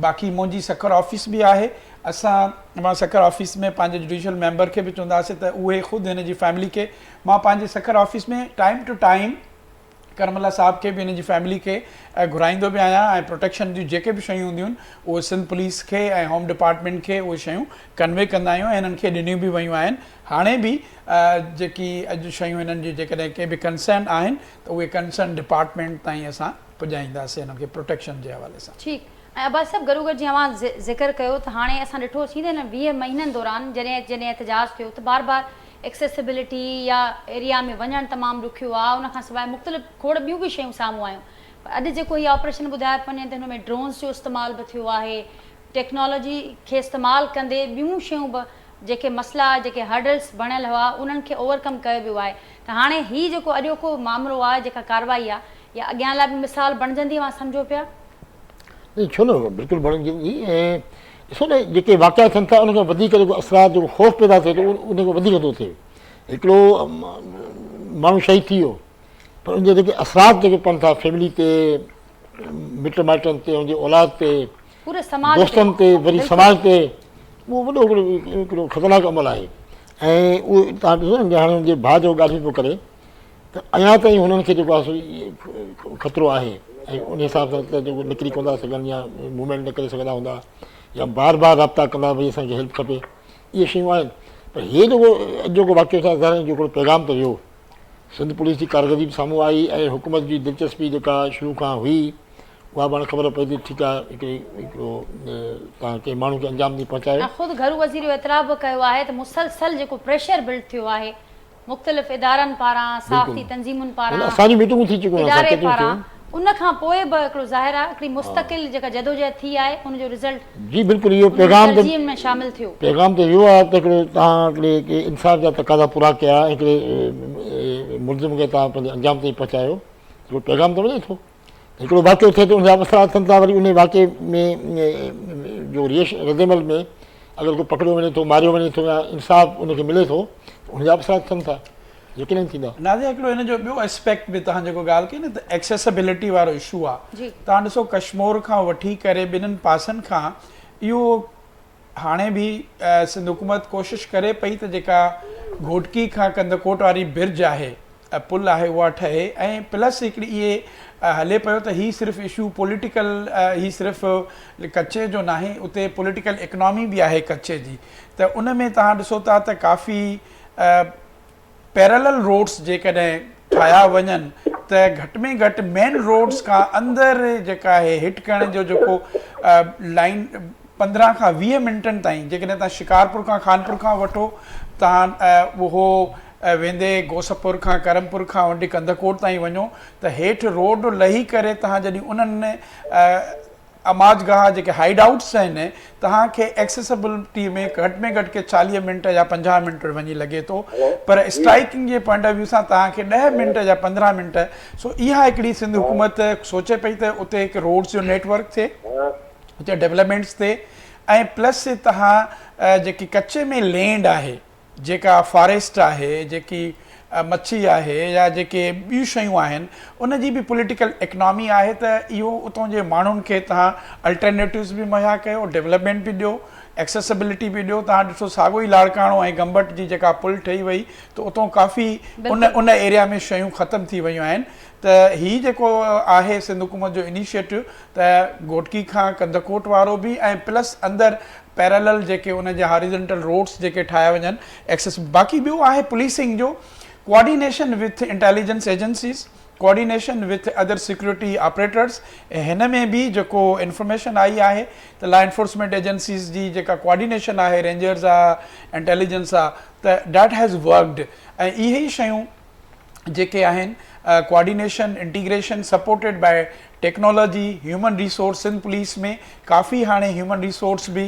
باقي منهنجي سکر آفيس به آهي اسان مان سکر آفيس ۾ پنهنجي جڊيشل ميمبر کي به چونداسين ته اهي خود هن جي فيملي کي مان پنهنجي Sukkur office ۾ time to time Karam Allah صاحب کي به هن جي فيملي کي گهرائيندو به آهيان ۽ پروٽيڪشن جون جيڪي به شيون هونديون آهن اهي سنڌ پوليس کي ۽ هوم ڊپارٽمينٽ کي اهي شيون ڪنوي ڪندا آهيون ۽ هنن کي ڏنيون به ويون آهن هاڻي به جيڪي اڄ شيون هنن جي جيڪڏهن ڪي به ڪنسرن آهن ته اهي ڪنسرن ڊپارٽمينٽ تائين اسان پڄائينداسين هنن کي پروٽيڪشن جي حوالي سان. ٺيڪ ۽ عباسي صاحب گڏوگڏ جيئن اوهان ذڪر ڪيو ته هاڻي اسان ڏٺوسين ته هن 20 مهينن دوران جڏهن جڏهن احتجاج ٿيو ته بار بار ايڪسيسبلٽي يا ايريا ۾ وڃڻ تمام ڏکيو آهي ان کان سواء مختلف کوڙ ٻيون به شيون سامهون آيون پر اڄ جيڪو هي آپريشن ٻڌايو پيو وڃي ته هن ۾ ڊرونز جو استعمال به ٿيو آهي ٽيڪنالاجي کي استعمال ڪندي ٻيون شيون به جيڪي مسئلا جيڪي هرڊلز بڻيل هئا انهن کي اوور ڪم ڪيو ويو آهي ته هاڻي هي جيڪو اڄوڪو مامرو آهي جيڪا ڪارروائي آهي اها اڳيان لاء به مثال بڻجندي اوهان سمجهو پيا؟ نه ڇو نه بلڪل بڻجندي ۽ ڏسو نه جيڪي واقعا ٿين ٿا ان کان وڌيڪ جيڪو اثرات جيڪو خوف پيدا ٿئي ٿو ان کان وڌيڪ ٿو ٿئي هڪڙو ماڻهو شهيد ٿي ويو پر ان جا جيڪي اثرات جيڪي پون ٿا فيملي تي مٽ مائٽن تي ان جي اولاد تي پوري سماج تي دوستن تي وري سماج تي اهو وڏو هڪڙو هڪڙو خطرناڪ عمل آهي ۽ اهو تان ڏسو نه هاڻي هن جي ڀاء جو ڳالهيون پيو ڪري ته اڃا تائين هنن کي جيڪو آهي سو خطرو آهي ۽ ان حساب سان ته جيڪو نڪري ڪونه ٿا سگهن يا موومينٽ نه ڪري سگهندا هوندا يا بار بار رابطا ڪندا ڀئي اسانکي هيلپ کپي اهي شيون آهن پر هي جيڪو اڄ جيڪو واقعو ٿيو آهي ظاهر آهي هڪڙو پيغام ته ويو سنڌ پوليس جي ڪارڪردگي به سامهون آئي ۽ حڪومت جي دلچسپي جيڪا شروع کان هئي اها به هاڻي خبر پئي ته ٺيڪ آهي هڪڙي هڪڙو توهان ڪنهن ماڻهو کي انجام تائين پهچايو. ۽ خود گهرو وزير اهو اعتراف به ڪيو آهي ته مسلسل جيڪو پريشر بلڊ ٿيو آهي مختلف ادارن پاران، صحافتي تنظيمن پاران، اسان جون ميٽنگون ٿي چڪيون آهن اداري پاران ان کان پوء به هڪڙو ظاهر آهي هڪڙي مستقل جيڪا جدوجهد ٿي آهي ان جو رزلٽ جي بلڪل اهو پيغام ته ترجيحن ۾ شامل ٿيو. پيغام ته اهو آهي ته هڪڙو توهان هڪڙي انصاف جا تقاضا پورا ڪيا ۽ هڪڙي ملزم کي توهان پنهنجي انجام تائين پهچايو هڪڙو پيغام ته وڃي ٿو. هڪڙو واقعو ٿئي ٿو ان جا اثرات ٿين ٿا وري ان واقعي ۾ جو ريش ردعمل ۾ اگر ڪو پڪڙيو وڃي ٿو ماريو وڃي ٿو يا انصاف ان کي ملي ٿو ته ان جا به اثرات ٿين ٿا يقينن ٿيندا. نازيه هڪڙو ان جو ٻيو اسپيڪٽ به توهان جيڪو ڳالهه ڪئي نه ته ايڪسيسبلٽي وارو اشو آ توهان ڏسو ڪشمور کان وٺي ڪري ٻنهن پاسن کان اهو هاڻي به سنڌ حڪومت ڪوشش ڪري پئي ته جيڪا گهوٽڪي کان ڪنڌڪوٽ واري برج آهي پل آهي اها ٺهي ۽ پلس هڪڙي اهي هلي پيو ته هي صرف اشو پوليٽيڪل هي صرف ڪچي جو ناهي اتي پوليٽيڪل اڪنامي به آهي ڪچي جي ته ان ۾ توهان ڏسو ٿا ته ڪافي پيرلل روڊس جيڪڏهن ٺاهيا وڃن ته گهٽ ۾ گهٽ مين روڊس کان اندر جيڪا آهي هٽ ڪرڻ جو جيڪو لائن 15 کان 20 منٽن تائين جيڪڏهن تان شڪارپور کان خانپور کان وٺو تان اهو ويندي گوسپور کان ڪرمپور کان وٺي ڪنڌڪوٽ تائين وڃو ته هيٺ روڊ لهي ڪري تان جڏهن انهن آماجگاهه جيڪي هائيڊ آئوٽس آهن توهان کي ايڪسيسبلٽي ۾ گهٽ ۾ گهٽ ڪي 40 منٽ يا 50 منٽ وڃي لڳي ٿو پر اسٽرائيڪنگ جي پوائنٽ آف ويو سان توهان کي 10 منٽ يا 15 منٽ سو اها هڪڙي سنڌ حڪومت سوچي پئي ته اتي هڪ روڊس جو نيٽ ورڪ ٿئي اتي ڊولپمينٽس ٿئي ۽ پلس توهان جيڪي ڪچي ۾ لينڊ آهي جيڪا فاريسٽ آهي، جيڪي مڇي آهي يا جيڪي ٻيون شيون آهن ان جي به پوليٽيڪل اڪنامي آهي ته اهو اتان جي ماڻهن کي توهان الٽرنيٽوز به مهيا ڪيو، ڊولپمينٽ به ڏيو، ايڪسيسبلٽي به ڏيو، توهان ڏسو ساڳو ئي لاڙڪاڻو ۽ گمبٽ جي جيڪا پل ٺهي وئي ته اتان ڪافي ان ان ايريا ۾ شيون ختم ٿي ويون آهن. ته هي جيڪو آهي سنڌ حڪومت جو انيشيٽو ته گهوٽڪي کان ڪنڌڪوٽ وارو به ۽ پلس اندر پيرالل جيڪي ان جا هاريزنٽل روڊس جيڪي ٺاهيا وڃن ايڪسس باقي ٻيو آهي پوليسنگ جو coordination with intelligence agencies coordination with other security operators هن ۾ به جيڪو انفارميشن آئي آهي ته لا انفورسمينٽ ايجنسيز جي جيڪا ڪوآرڊينيشن آهي رينجرز آ انٽيليجنس آ ته ڊيٽ هيز ورڪڊ ۽ اهي ئي شيون جيڪي آهن coordination integration supported by technology human resource Sindh police ۾ ڪافي هاڻي هيومن ريسورس به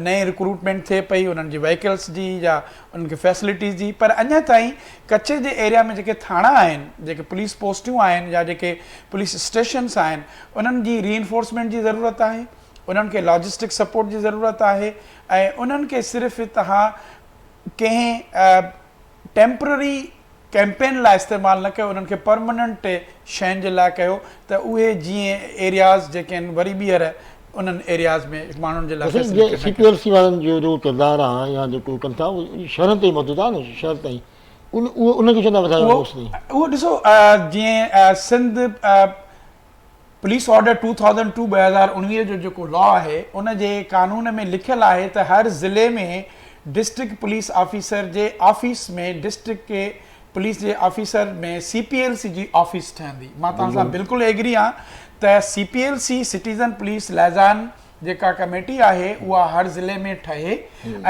نئين رڪروٽمينٽ ٿئي پئي انهن جي وهيڪلس جي يا انهن کي فيسلٽيز جي پر اڃا تائين ڪچي جي ايريا ۾ جيڪي ٿاڻا آهن جيڪي پوليس پوسٽيون آهن يا جيڪي پوليس اسٽيشنس آهن انهن جي ري انفورسمينٽ جي ضرورت آهي انهن کي لاجسٽڪ سپورٽ جي ضرورت آهي ۽ انهن کي صرف توهان ڪنهن ٽيمپرري ڪيمپين لاء استعمال نه ڪيو انهن کي پرمننٽ شين جي لاء ڪيو ته اهي جيئن ايرياز جيڪي آهن وري ٻيهر انهن ايرياز ۾ ماڻهن جي لاء فيسلٽي سي پي ايل سي وارن جو جيڪو ڪردار آهي يا جيڪو ڪن ٿا اهو شهرن تائين محدود آهي نه شهر تائين ان اهو ان کي ڇو نه وڌايو وڃي اهو ڏسو جيئن سنڌ پوليس آرڊر 2002 2019 جو جيڪو لا آهي ان جي قانون ۾ لکيل آهي ته هر ضلعي ۾ ڊسٽرڪٽ پوليس آفيسر جي آفيس ۾ ڊسٽرڪٽ ڪي پوليس جي آفيسر ۾ سي پي ايل سي جي آفيس ٺهندي مان توهان سان بلڪل ايگري آهيان ته C P L C citizen police liaison جيڪا ڪميٽي آهي اها هر ضلعي ۾ ٺهي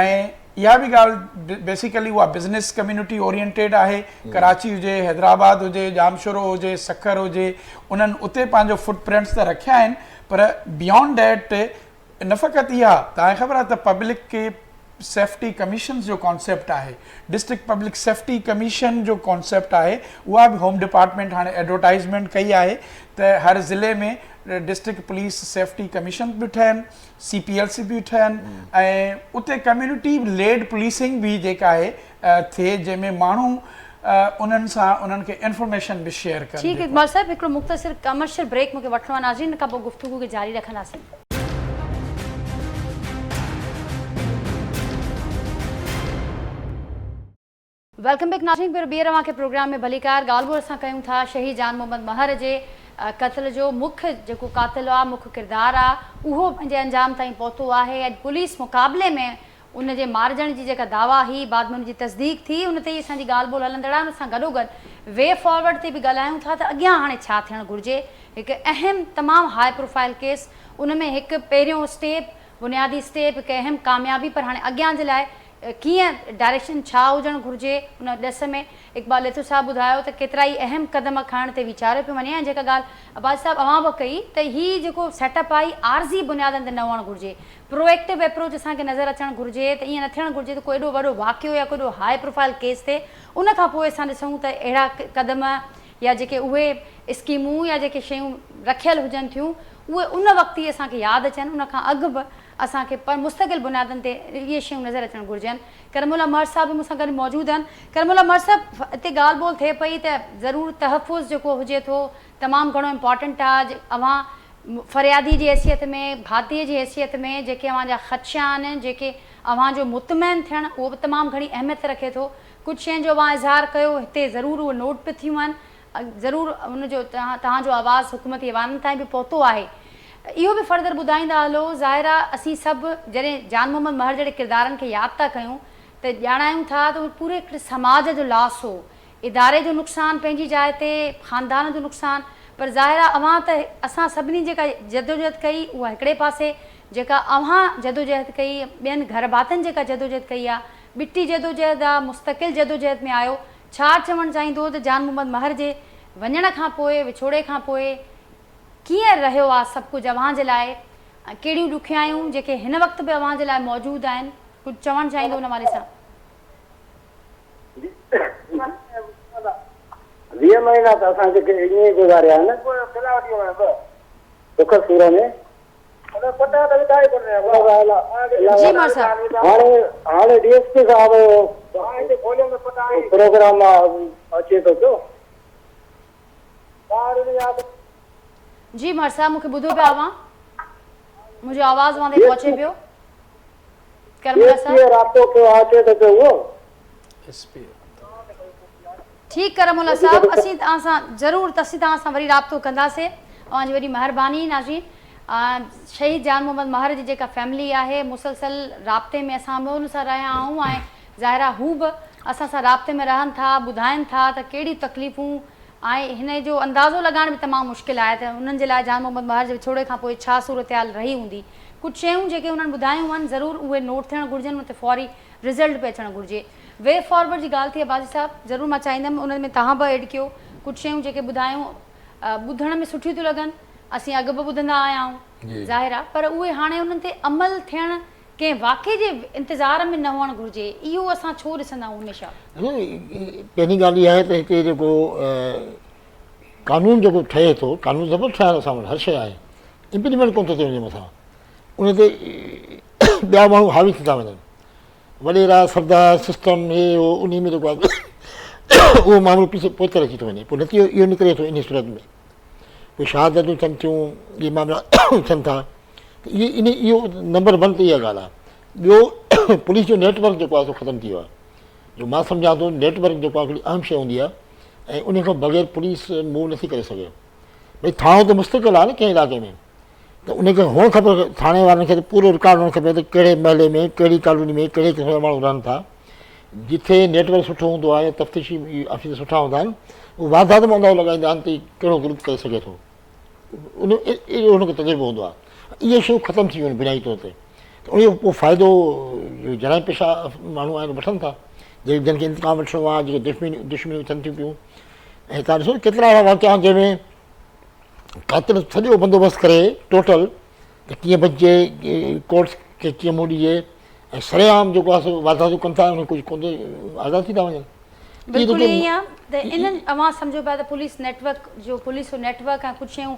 ۽ اها به ڳالهه بيسيڪلي اها بزنس ڪميونٽي اورينٽيڊ آهي ڪراچي هجي حيدرآباد هجي ڄامشورو هجي سکر هجي انهن اتي پنهنجو فوٽ پرنٽس ته رکيا آهن پر بيانڊ ڊيٽ نه فقط اها توهان کي خبر آهي ته پبلڪ کي سيفٽي ڪميشنز جو ڪانسيپٽ آهي ڊسٽرڪٽ پبلڪ سيفٽي ڪميشن جو ڪانسيپٽ آهي اها به هوم ڊپارٽمينٽ هاڻي ايڊورٽائزمينٽ ڪئي آهي ته هر ضلعي ۾ ڊسٽرڪٽ پوليس سيفٽي ڪميشن به ٺهن سي پي ايل سي به ٺهن ۽ اتي ڪميونٽي ليڊ پوليسنگ به جيڪا آهي ٿئي جنهن ۾ ماڻهو انهن سان انهن کي انفارميشن به شيئر ڪن. ٺيڪ اقبال صاحب هڪڙو مختصر ڪمرشل بريڪ مونکي وٺڻو آهي ناظرين ان کان پوء گفتگو کي جاري رکنداسين. Welcome back ناظرين ڀيرو ٻيهر اوهان کي پروگرام ۾ ڀليڪار ڳالهه ٻولهه اسان ڪيون ٿا شهيد جان محمد مهر جي قتل جو مک جيڪو قاتل آ مک ڪردار آ اهو پنهنجي انجام تائين پهتو آهي اڄ پوليس مقابلي ۾ ان جي مارجڻ جي جيڪا دعويٰ هئي بعد ۾ ان جي تصديق ٿي ان تي ئي اسان جي ڳالهه ٻولهه هلندڙ آهي ان سان گڏوگڏ وي فارورڊ تي به ڳالهايون ٿا ته اڳيان هاڻي ڇا ٿيڻ گهرجي هڪ اهم تمام هاء پروفائل ڪيس ان ۾ هڪ پهريون اسٽيپ بنيادي اسٽيپ هڪ اهم ڪاميابي پر هاڻي اڳيان جي لاء ڪيئن ڊائريڪشن ڇا هجڻ گهرجي ان ڏس ۾ اقبال ڏيٿو صاحب ٻڌايو ته ڪيترائي اهم قدم کڻڻ تي ويچاريو پيو وڃي ۽ جيڪا ڳالهه عباسي صاحب اوهان به ڪئي ته هي جيڪو سيٽ اپ آهي عارضي بنيادن تي نه هئڻ گهرجي پرو ايڪٽو اپروچ اسان کي نظر اچڻ گهرجي ته ائين نه ٿيڻ گهرجي ته ڪو ايڏو وڏو واقعو يا ڪو ايڏو هاء پروفائل ڪيس ٿئي ان کان پوء اسان ڏسون ته اهڙا قدم يا جيڪي اهي اسڪيمون يا جيڪي شيون رکيل هجن ٿيون اهي ان وقت ئي اسان کي ياد اچن ان کان اڳ به اسان کي پر مستقل بنيادن تي اهي شيون نظر اچڻ گهرجن. ڪرم الله مهر صاحب به مون سان گڏ موجود آهن. ڪرم الله مهر صاحب هتي ڳالهه ٻولهه ٿئي پئي ته ضرور تحفظ جيڪو هجي ٿو تمام گهڻو امپارٽنٽ آهي اوهان فريادي جي حيثيت ۾ ڀاتي جي حيثيت ۾ جيڪي اوهان جا خدشا آهن جيڪي اوهان جو مطمئن ٿيڻ اهو به تمام گهڻي اهميت رکي ٿو ڪجهه شين جو اوهان اظهار ڪيو هتي ضرور اهي نوٽ به ٿيون آهن ضرور ان جو توهان جو آواز حڪومتي ايوانن تائين به پهتو آهي. اهو به فردر ٻڌائيندا هلو، ظاهر آ اسين سڀ جڏهن جان محمد مهر جهڙي ڪردارن کي ياد ٿا ڪيون ته ڄاڻايون ٿا ته اهو پوري هڪڙي سماج جو لاس هو. اداري جو نقصان پنهنجي جاء تي، خاندان جو نقصان پر ظاهر آ اوهان ته اسان سڀني جيڪا جدوجهد ڪئي اها هڪڙي پاسي، جيڪا اوهان جدوجهد ڪئي، ٻين گهر ڀاتين جيڪا جدوجهد ڪئي آ، ٻٽي جدوجهد آ، مستقل جدوجهد ۾ آيو، ڇا چوڻ چاهيندو ته جان محمد مهر جي وڃڻ کان پوء، وڇوڙي کان پوء ڪيئن رهيو آ سڀ ڪجهه اوهان جي لاء ۽ ڪهڙيون ڏکيائيون جيڪي هن وقت به اوهان جي لاء موجود آهن، ڪجهه چوڻ چاهيندو ان حوالي سان. 20 مهينا ته اسان جيڪي ائين ئي گذاريا آهن ڏک سور ۾. جي مهر صاحب. هاڻي هاڻي ڊي ايس پي صاحب جو پروگرام اچي ٿو پيو. جي مهر صاحب مون کي ٻڌو پيا اوهان منهنجو آواز اوهان تائين پهچي پيو ڊي ايس پي رابطو ڪيو آ اچي ٿو پيو اهو. S P. ٺيڪ ڪرم الله صاحب اسين توهان سان ضرور اسين توهان سان وري رابطو ڪنداسي اوهان جي وڏي مهرباني ناظرين شهيد جان محمد مهر جي جيڪا فيملي آهي مسلسل رابطي ۾ اسان به ان سان رهيا آهيون ۽ ظاهر آهي هو به اسان سان رابطي ۾ رهن ٿا ٻڌائن ٿا ته ڪهڙيون تڪليفون ۽ هن جو اندازو لڳائڻ به تمام مشڪل آهي ته انهن جي لاء جان محمد مهر جي وڇوڙي کان پوء ڇا صورتحال رهي هوندي ڪجهه شيون جيڪي انهن ٻڌايون آهن ضرور اهي نوٽ ٿيڻ گهرجن ان تي فوري رزلٽ به اچڻ گهرجي. وي فارورڊ جي ڳالهه ٿي عباسي صاحب ضرور مان چاهيندم ان ۾ توهان به ايڊ ڪيو ڪجهه شيون جيڪي ٻڌايون ٻڌڻ ۾ سٺيون ٿيون لڳن اسين اڳ به ٻڌندا آيا آهيون ظاهر آهي پر اهي هاڻي انهن تي عمل ٿيڻ ڪنهن واقعي جي انتظار ۾ نه هئڻ گهرجي اهو اسان ڇو ڏسندا آهيون هميشه. پهرين ڳالهه اها آهي ته هتي جيڪو قانون جيڪو ٺهي ٿو قانون زبردست ٺاهيل اسان وٽ هر شيء آهي امپليمينٽ ڪونه ٿو ٿئي ان جي مٿان ان تي ٻيا ماڻهو حاوي ٿي ٿا وڃن وڏيرا سردار سسٽم هي هو انهي ۾ جيڪو آهي اهو معاملو پيڇي پوئتي رهجي ٿو وڃي پوء نتيجو اهو نڪري ٿو انهي صورت ۾ پوء شهادتون ٿين ٿيون اهي معاملا ٿين ٿا ته اهي ان اهو نمبر ون تي اها ڳالهه آهي ٻيو پوليس جو نيٽ ورڪ جيڪو آهي سو ختم ٿي ويو آهي جو مان سمجهان ٿو نيٽ ورڪ جيڪو آهي هڪڙي اهم شيء هوندي آهي ۽ ان کان بغير پوليس موو نٿي ڪري سگهي ڀئي ٿاڻو ته مستقل آهي نه ڪنهن علائقي ۾ ته ان کي هئڻ کپي ٿاڻي وارن کي ته پورو رڪارڊ هئڻ کپي ته ڪهڙي محلي ۾ ڪهڙي ڪالوني ۾ ڪهڙي قسم جا ماڻهو رهن ٿا جتي نيٽ ورڪ سٺو هوندو آهي يا تفتيشي آفيسر سٺا هوندا آهن اهي واڌات ۾ اندازو لڳائيندا آهن ته ڪهڙو گروپ ڪري سگهي ٿو ان اهڙو هن کي تجربو هوندو آهي اهي شيون ختم ٿي ويون بنيادي طور تي ته ان جو پوء فائدو جرائم پيشه ماڻهو آهن وٺن ٿا جن جن کي انتقام وٺڻو آهي جيڪي دشمني دشمنيون ٿين ٿيون پيون ۽ تان ڏسو ڪيترا اهڙا واقعا آهن جنهن ۾ قاتل سڄو بندوبست ڪري ٽوٽل ته ڪيئن بچجي ڪورٽس کي ڪيئن منهن ڏجي ۽ سرعام جيڪو آهي سو وارداتون ڪن ٿا ان ڪجهه ڪونه آزاد ٿي ٿا وڃن. بلڪل ائين ئي آهي ته انهن اوهان سمجهو پيا ته پوليس نيٽ ورڪ جو پوليس جو نيٽ ورڪ ۽ ڪجهه شيون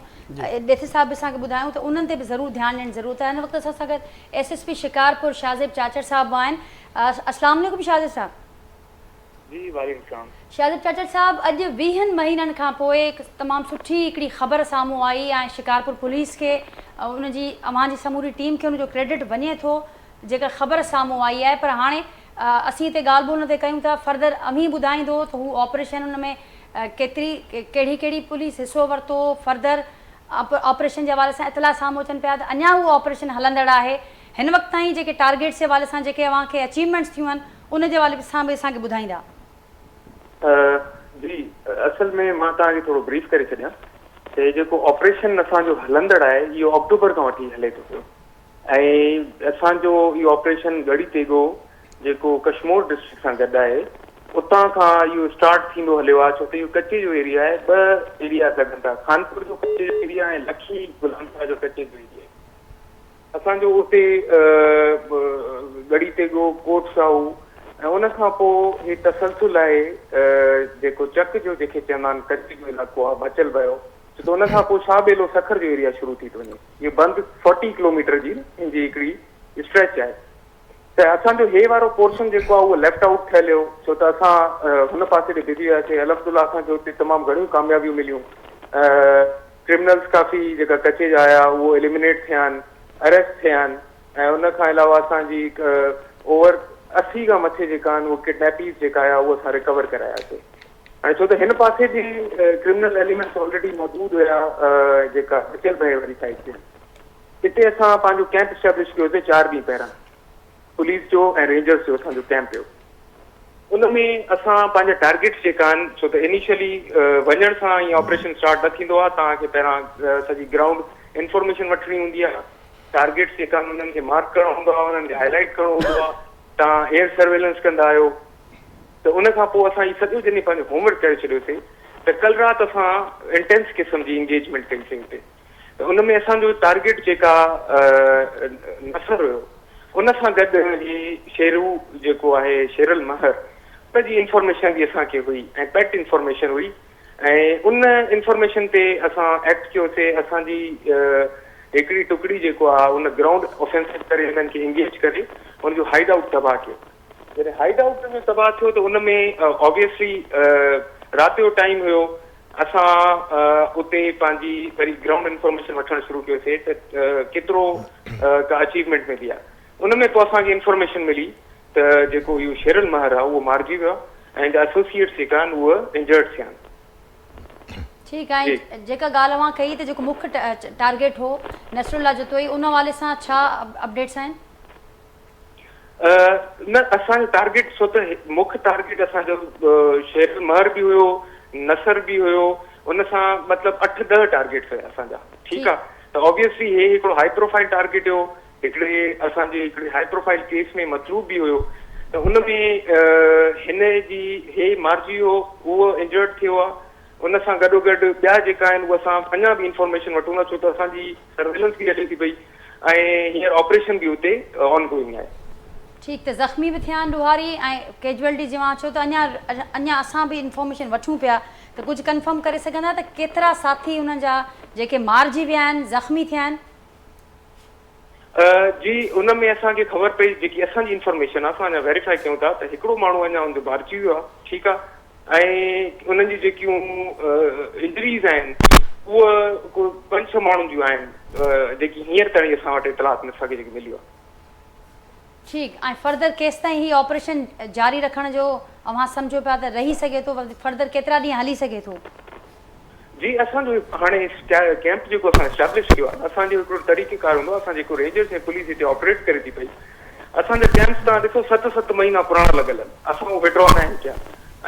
ڏيٿي صاحب به اسان کي ٻڌايون ته انهن تي به ضرور ڌيان ڏيڻ جي ضرورت آهي هن وقت اسان سان گڏ S S P Shikarpur Shahzeb Chachar صاحب به آهن السلام عليڪم شاهزيب صاحب. جي وعليڪم السلام. شاهزيب چاچڙ صاحب اڄ ويهن مهينن کان پوء هڪ تمام سٺي هڪڙي خبر سامهون آئي ۽ شڪارپور پوليس کي ان جي اوهان جي سموري ٽيم کي ان جو ڪريڊٽ وڃي ٿو جيڪا خبر سامهون آئي آهي پر هاڻي اسين هتي ڳالهه ٻولهه نه تي ڪيون ٿا فردر اوهين ٻڌائيندو ته هو آپريشن ان ۾ ڪيتري ڪهڙي ڪهڙي پوليس حصو ورتو فردر آپريشن جي حوالي سان اطلاع سامهون اچن پيا ته اڃا اهو آپريشن هلندڙ آهي هن وقت تائين جيڪي ٽارگيٽس جي حوالي سان جيڪي اوهان کي اچيومينٽس ٿيون آهن ان جي حوالي سان به اسان کي ٻڌائيندا. جي اصل ۾ مان توهان کي ٿورو بريف ڪري ڇڏيان ته هي جيڪو آپريشن اسان جو هلندڙ آهي اهو آڪٽوبر کان وٺي هلي ٿو پيو ۽ اسان جو اهو آپريشن ڳڙهي تيغو جيڪو ڪشمور ڊسٽرڪٽ سان گڏ آهي اتان کان اهو اسٽارٽ ٿيندو هليو آهي ڇو ته اهو ڪچي جو ايريا آهي ٻه ايرياز لڳن ٿا خانپور جو ڪچي جو ايريا ۽ لکي غلام شاهه جو ڪچي جو ايريا اسان جو اتي ڳڙهي تيغو، ڪوٽ شاهو ۽ ان کان پوء هي تسلسل آهي جيڪو چڪ جو جنهن کي چوندا آهن ڪچي جو علائقو آهي بچل ويو ڇو ته ان کان پوء شاهه ٻيلو سکر جو ايريا شروع ٿي ٿو وڃي اهو بند فورٽي ڪلوميٽر جي ان جي هڪڙي اسٽريچ آهي ته اسان جو هي وارو پورشن جيڪو آهي اهو ليفٽ آئوٽ ٿيل هيو ڇو ته اسان هن پاسي تي بزي هياسي الحمدلله اسان کي اتي تمام گهڻيون ڪاميابيون مليون ڪرمنلز ڪافي جيڪا ڪچي جا آيا اهو ايليمينيٽ ٿيا آهن اريسٽ ٿيا آهن ۽ ان کان علاوه اسان جي اوور 80 کان مٿي جيڪا آهن اهو ڪڊنيپيز جيڪا آيا اهو اسان ريڪور ڪراياسي ۽ ڇو ته هن پاسي جي ڪرمنل ايليمينٽس آلريڊي موجود هيا جيڪا بچيل ڀئي واري سائيڊ تي اتي اسان پنهنجو ڪيمپ اسٽيبلش ڪيوسي چار ڏينهن پهريان پوليس جو ۽ رينجرز جو اسان جو ڪيمپ هيو ان ۾ اسان پنهنجا ٽارگيٽس جيڪا آهن ڇو ته انيشلي وڃڻ سان ائين آپريشن اسٽارٽ نه ٿيندو آهي توهان کي پهريان سڄي گرائونڊ انفارميشن وٺڻي هوندي آهي ٽارگيٽس جيڪا آهن انهن کي مارڪ ڪرڻو هوندو آهي انهن کي هائي لائيٽ ڪرڻو هوندو آهي توهان ايئر سرويلنس ڪندا آهيو ته ان کان پوء اسان هي سڄو جڏهن پنهنجو هوم ورڪ ڪري ڇڏيوسي ته ڪل رات اسان انٽينس قسم جي انگيجمينٽ ڪئي سي اتي ته ان ۾ اسان جو ٽارگيٽ جيڪا نثر هيو ان سان گڏ هي شيرو جيڪو آهي شيرل مهر ان جي انفارميشن به اسان کي هئي ۽ پيڪڊ انفارميشن هئي ۽ ان انفارميشن تي اسان ايڪٽ ڪيوسي اسان جي هڪڙي ٽڪڙي جيڪو آهي ان گرائونڊ آفينسو ڪري انهن کي انگيج ڪري ان جو هائيڊ آئوٽ تباهه ڪيو جڏهن هائيڊ آئوٽ جو تباهه ٿيو ته ان ۾ آبويسلي رات جو ٽائيم هيو اسان اتي پنهنجي وري گرائونڊ انفارميشن وٺڻ شروع ڪيوسي ته ڪيترو ڪا اچيومينٽ ملي آهي ان ۾ پوء اسان کي انفارميشن ملي ته جيڪو اهو شيرل مهر آهي اهو مارجي ويو آهي. ۽ هن جا اسوسيئيٽس جيڪا آهن اهي انجرڊ ٿيا آهن. ٺيڪ آهي جيڪا ڳالهه اوهان ڪئي ته جيڪو مک ٽارگيٽ هو نصر الله جتوئي ان حوالي سان ڇا اپڊيٽس آهن؟ نه اسان جو ٽارگيٽ ڇو ته مک ٽارگيٽ اسان جو شير مهر به هيو نصر به هيو ان سان مطلب اٺ ڏهه ٽارگيٽس هيا اسان جا ٺيڪ آ ته آبويسلي هي هڪڙو هائي پروفائل ٽارگيٽ هيو هڪڙي اسان جي هڪڙي هائي پروفائل ڪيس ۾ مطلوب به هيو ته ان ۾ هن جي هي مارجي ويو اهو انجرڊ ٿيو آ ان سان گڏو گڏ ٻيا جيڪا آهن اهي اسان اڃا به انفارميشن وٺون ٿا ڇو ته اسان جي سرويلنس به هلي ٿي پئي ۽ هينئر آپريشن به اتي آن گوئنگ آهي. ٺيڪ ته زخمي به ٿيا آهن ڏوهاري ۽ ڪيجوئلٽي جي اوهان ڇو ته اڃا اڃا اسان به انفارميشن وٺون پيا ته ڪجهه ڪنفرم ڪري سگهندا ته ڪيترا ساٿي انهن جا جيڪي مارجي ويا آهن زخمي ٿيا آهن. جي ان ۾ اسان کي خبر پئي جيڪي اسان جي انفارميشن آهي اسان اڃا ويريفائي ڪيون ٿا ته هڪڙو ماڻهو اڃا ان جو مارجي ويو آهي ٺيڪ آهي ۽ انهن جون جيڪيون انجريز آهن اهي ڪو پنج ڇهه ماڻهن جون آهن جيڪي هينئر تائين اسان وٽ اطلاعات ۾ اسان کي جيڪي مليو آهي. ٺيڪ ۽ فردر ڪيستائين هي آپريشن جاري رکڻ جو اوهان سمجهو پيا ته رهي سگهي ٿو فردر ڪيترا ڏينهن هلي سگهي ٿو؟ جي اسان جو هاڻي ڪيمپ جيڪو اسان اسٽيبلش ڪيو آهي اسان جو هڪڙو طريقي ڪار هوندو اسان جيڪو رينجرز ۽ پوليس هتي آپريٽ ڪري ٿي پئي اسان جا ڪيمپس توهان ڏسو ست ست مهينا پراڻا لڳل آهن اسان اهو وڊرا ناهن ڪيا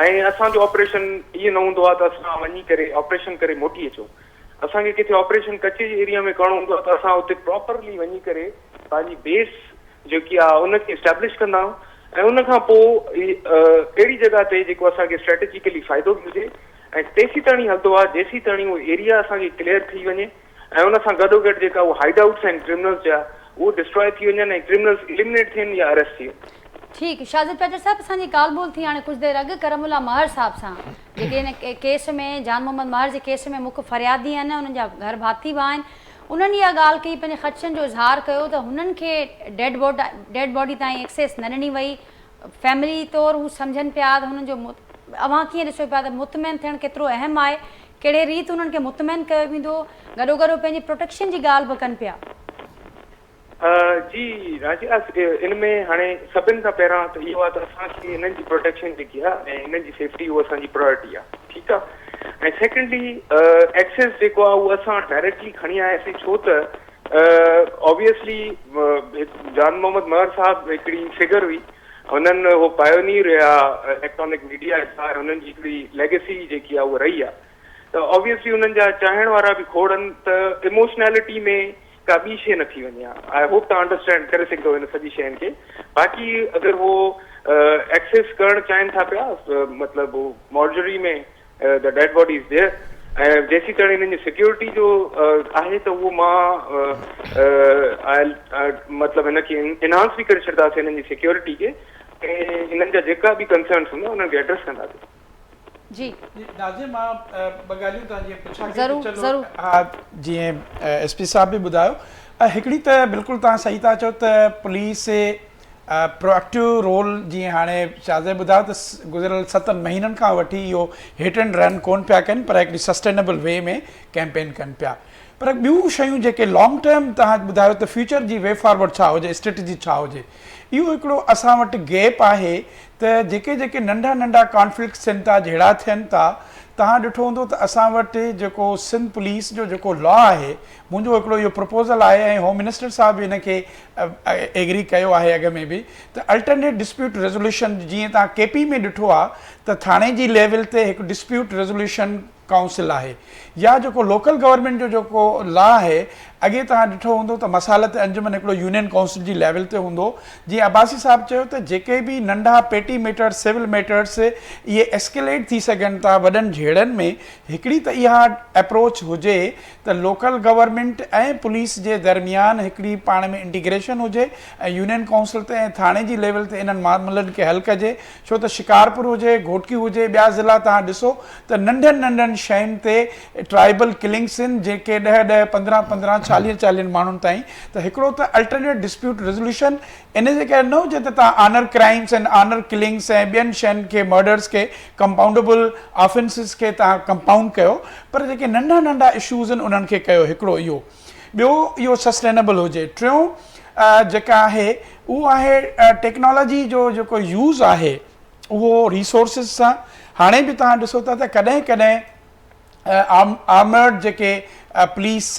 ۽ اسان جو آپريشن ائين نه هوندو آهي ته اسان وڃي ڪري آپريشن ڪري موٽي اچون اسان کي ڪٿي آپريشن ڪچي جي ايريا ۾ ڪرڻو هوندو آهي ته اسان اتي پراپرلي وڃي ڪري پنهنجي بيس جيڪي آهي ان کي اسٽيبلش ڪندا آهيون ۽ ان کان پوء اهڙي جڳهه تي جيڪو اسان کي اسٽريٽجيڪلي فائدو به هجي ۽ تيسيتاڻي هلندو آهي جيسيتاڻي اهو ايريا اسان کي ڪليئر ٿي وڃي ۽ ان سان گڏو گڏ جيڪا اهو هائيڊ آئوٽس آهن ڪرمنلز جا اهو ڊسٽرائي ٿي وڃن ۽ ڪرمنلز اليمنيٽ ٿين يا اريسٽ ٿي وڃن. ٺيڪ شاهزيب چاچڙ صاحب اسان جي ڳالهه ٻولهه ٿي هاڻي ڪجهه دير اڳ ڪرم الله مهر صاحب سان جيڪي هن ڪيس ۾ جان محمد مهر جي ڪيس ۾ مک فريادي آهن انهن جا گهر ڀاتي به آهن انهن اها ڳالهه ڪئي پنهنجي خدشن جو اظهار ڪيو ته هنن کي ڊيڊ ڊيڊ باڊي تائين ايڪسيس نه ڏني وئي فيملي طور هو سمجهن پيا ته هنن جو اوهان ڪيئن ڏسو پيا ته مطمئن ٿيڻ ڪيترو اهم آهي ڪهڙي ريت انهن کي مطمئن ڪيو ويندو گڏو گڏ هو پنهنجي پروٽيڪشن جي ڳالهه به ڪن پيا. جي راجا ان ۾ هاڻي سڀن کان پهريان ته اهو آهي ته اسان کي هنن جي پروٽيڪشن جيڪي آهي ۽ هنن جي سيفٽي اهو اسان جي پرائرٽي آهي ٺيڪ آهي ۽ سيڪنڊلي ايڪسيس جيڪو آهي اهو اسان ڊائريڪٽلي کڻي آياسين ڇو ته آبويسلي جان محمد مهر صاحب هڪڙي فگر هئي هنن هو پايونير هيا اليڪٽرانڪ ميڊيا جا ۽ هنن جي هڪڙي ليگيسي جيڪي آهي اها رهي آهي ته آبويسلي هنن جا چاهڻ وارا به کوڙ آهن ته اموشنالٽي ۾ ڪا ٻي شيء نه ٿي وڃي ها I hope توهان انڊرسٽينڊ ڪري سگهندو هن سڄي شين کي باقي اگر هو ايڪسيس ڪرڻ چاهين ٿا پيا مطلب هو مارجري ۾ the dead body is there ۽ جيسين تائين هنن جي سيڪيورٽي جو آهي ته اهو مان آء مطلب هن کي انهانس به ڪري ڇڏنداسين هنن جي سيڪيورٽي کي ۽ هنن جا جيڪا به ڪنسرنس هوندا انهن کي ايڊريس ڪنداسين. جي. جي ناظم مان ٻه ڳالهيون توهان جيئن پڇا ڪئي ته ضرور چلو ضرور. ها جيئن ايس پي صاحب به ٻڌايو هڪڙي ته بلڪل توهان صحيح ٿا چئو ته پوليس پرو ايڪٽو رول جيئن هاڻي شاهزيب ٻڌايو ته گذريل ستن مهينن کان وٺي اهو هٽ اينڊ رن ڪون پيا ڪن پر هڪڙي سسٽينبل وي ۾ ڪيمپين ڪن پيا پر ٻيون شيون جيڪي لانگ ٽرم توهان ٻڌايو ته فيوچر جي وي فارورڊ ڇا هجي اسٽريٽجي ڇا هجي اهو هڪڙو اسان وٽ گيپ آهي ته جيڪي جيڪي ننڍا ننڍا ڪانفلڪٽس ٿين ٿا جهيڙا ٿين ٿا توهان ڏٺو هوندو ته اسان وٽ جيڪو سنڌ پوليس جو جيڪو لا آهي منهنجو هڪڙو اهو پروپوزل آهي ۽ هوم منسٽر صاحب به ان کي ايگري ڪيو آهي اڳ ۾ به ته الٽرنيٽ ڊسپيوٽ ريزوليوشن جيئن توهان ڪي پي ۾ ڏٺو آهي ته ٿاڻي جي ليول تي هڪ ڊسپيوٽ ريزوليوشن ڪائونسل آهي يا جيڪو لوڪل گورنمينٽ جو جيڪو لا آهي اڳي توهان ڏٺو هوندو ته مصالحت انجمن هڪڙو يونين ڪائونسل جي ليول تي هوندو جيئن عباسي صاحب چيو ته جيڪي به ننڍا پيٽي ميٽرس سول ميٽرس اهي ايسڪيليٽ ٿي سگهن ٿا وڏن جهيڙن ۾ هڪڙي ته اها اپروچ هجي ته لوڪل گورنمينٽ ۽ پوليس جي درميان هڪڙي پاڻ ۾ انٽيگريشن هجي ۽ يونين ڪائونسل تي ۽ ٿاڻي جي ليول تي انهن معاملن کي حل ڪجي ڇو ته شڪارپور هجي، گهوٽڪي هجي، ٻيا ضلعا توهان ڏسو ته ننڍن ننڍن شين تي ٽرائبل ڪلنگس آهن جيڪي ڏهه ڏهه، 15 15، چاليهن چاليهن ماڻهن تائين ته هڪڙو ته الٽرنيٽ ڊسپيوٽ ريزوليوشن ان جي ڪري نه هجي ته توهان آنر ڪرائمس ۽ آنر ڪلنگس ۽ ٻين شين کي مرڊرز کي ڪمپائونڊبل آفينسز کي توهان ڪمپائونڊ ڪيو پر جيڪي ننڍا ننڍا اشوز آهن انهن کي ڪيو هڪڙو اهو ٻيو اهو سسٽينبل هجي ٽيون جيڪا آهي اهو آهي ٽيڪنالاجي جو جيڪو يوز آهي. اهو ريسورسز سان هاڻي به توهان ڏسو ٿا ته ڪڏهن ڪڏهن آرمرڊ جيڪي پوليس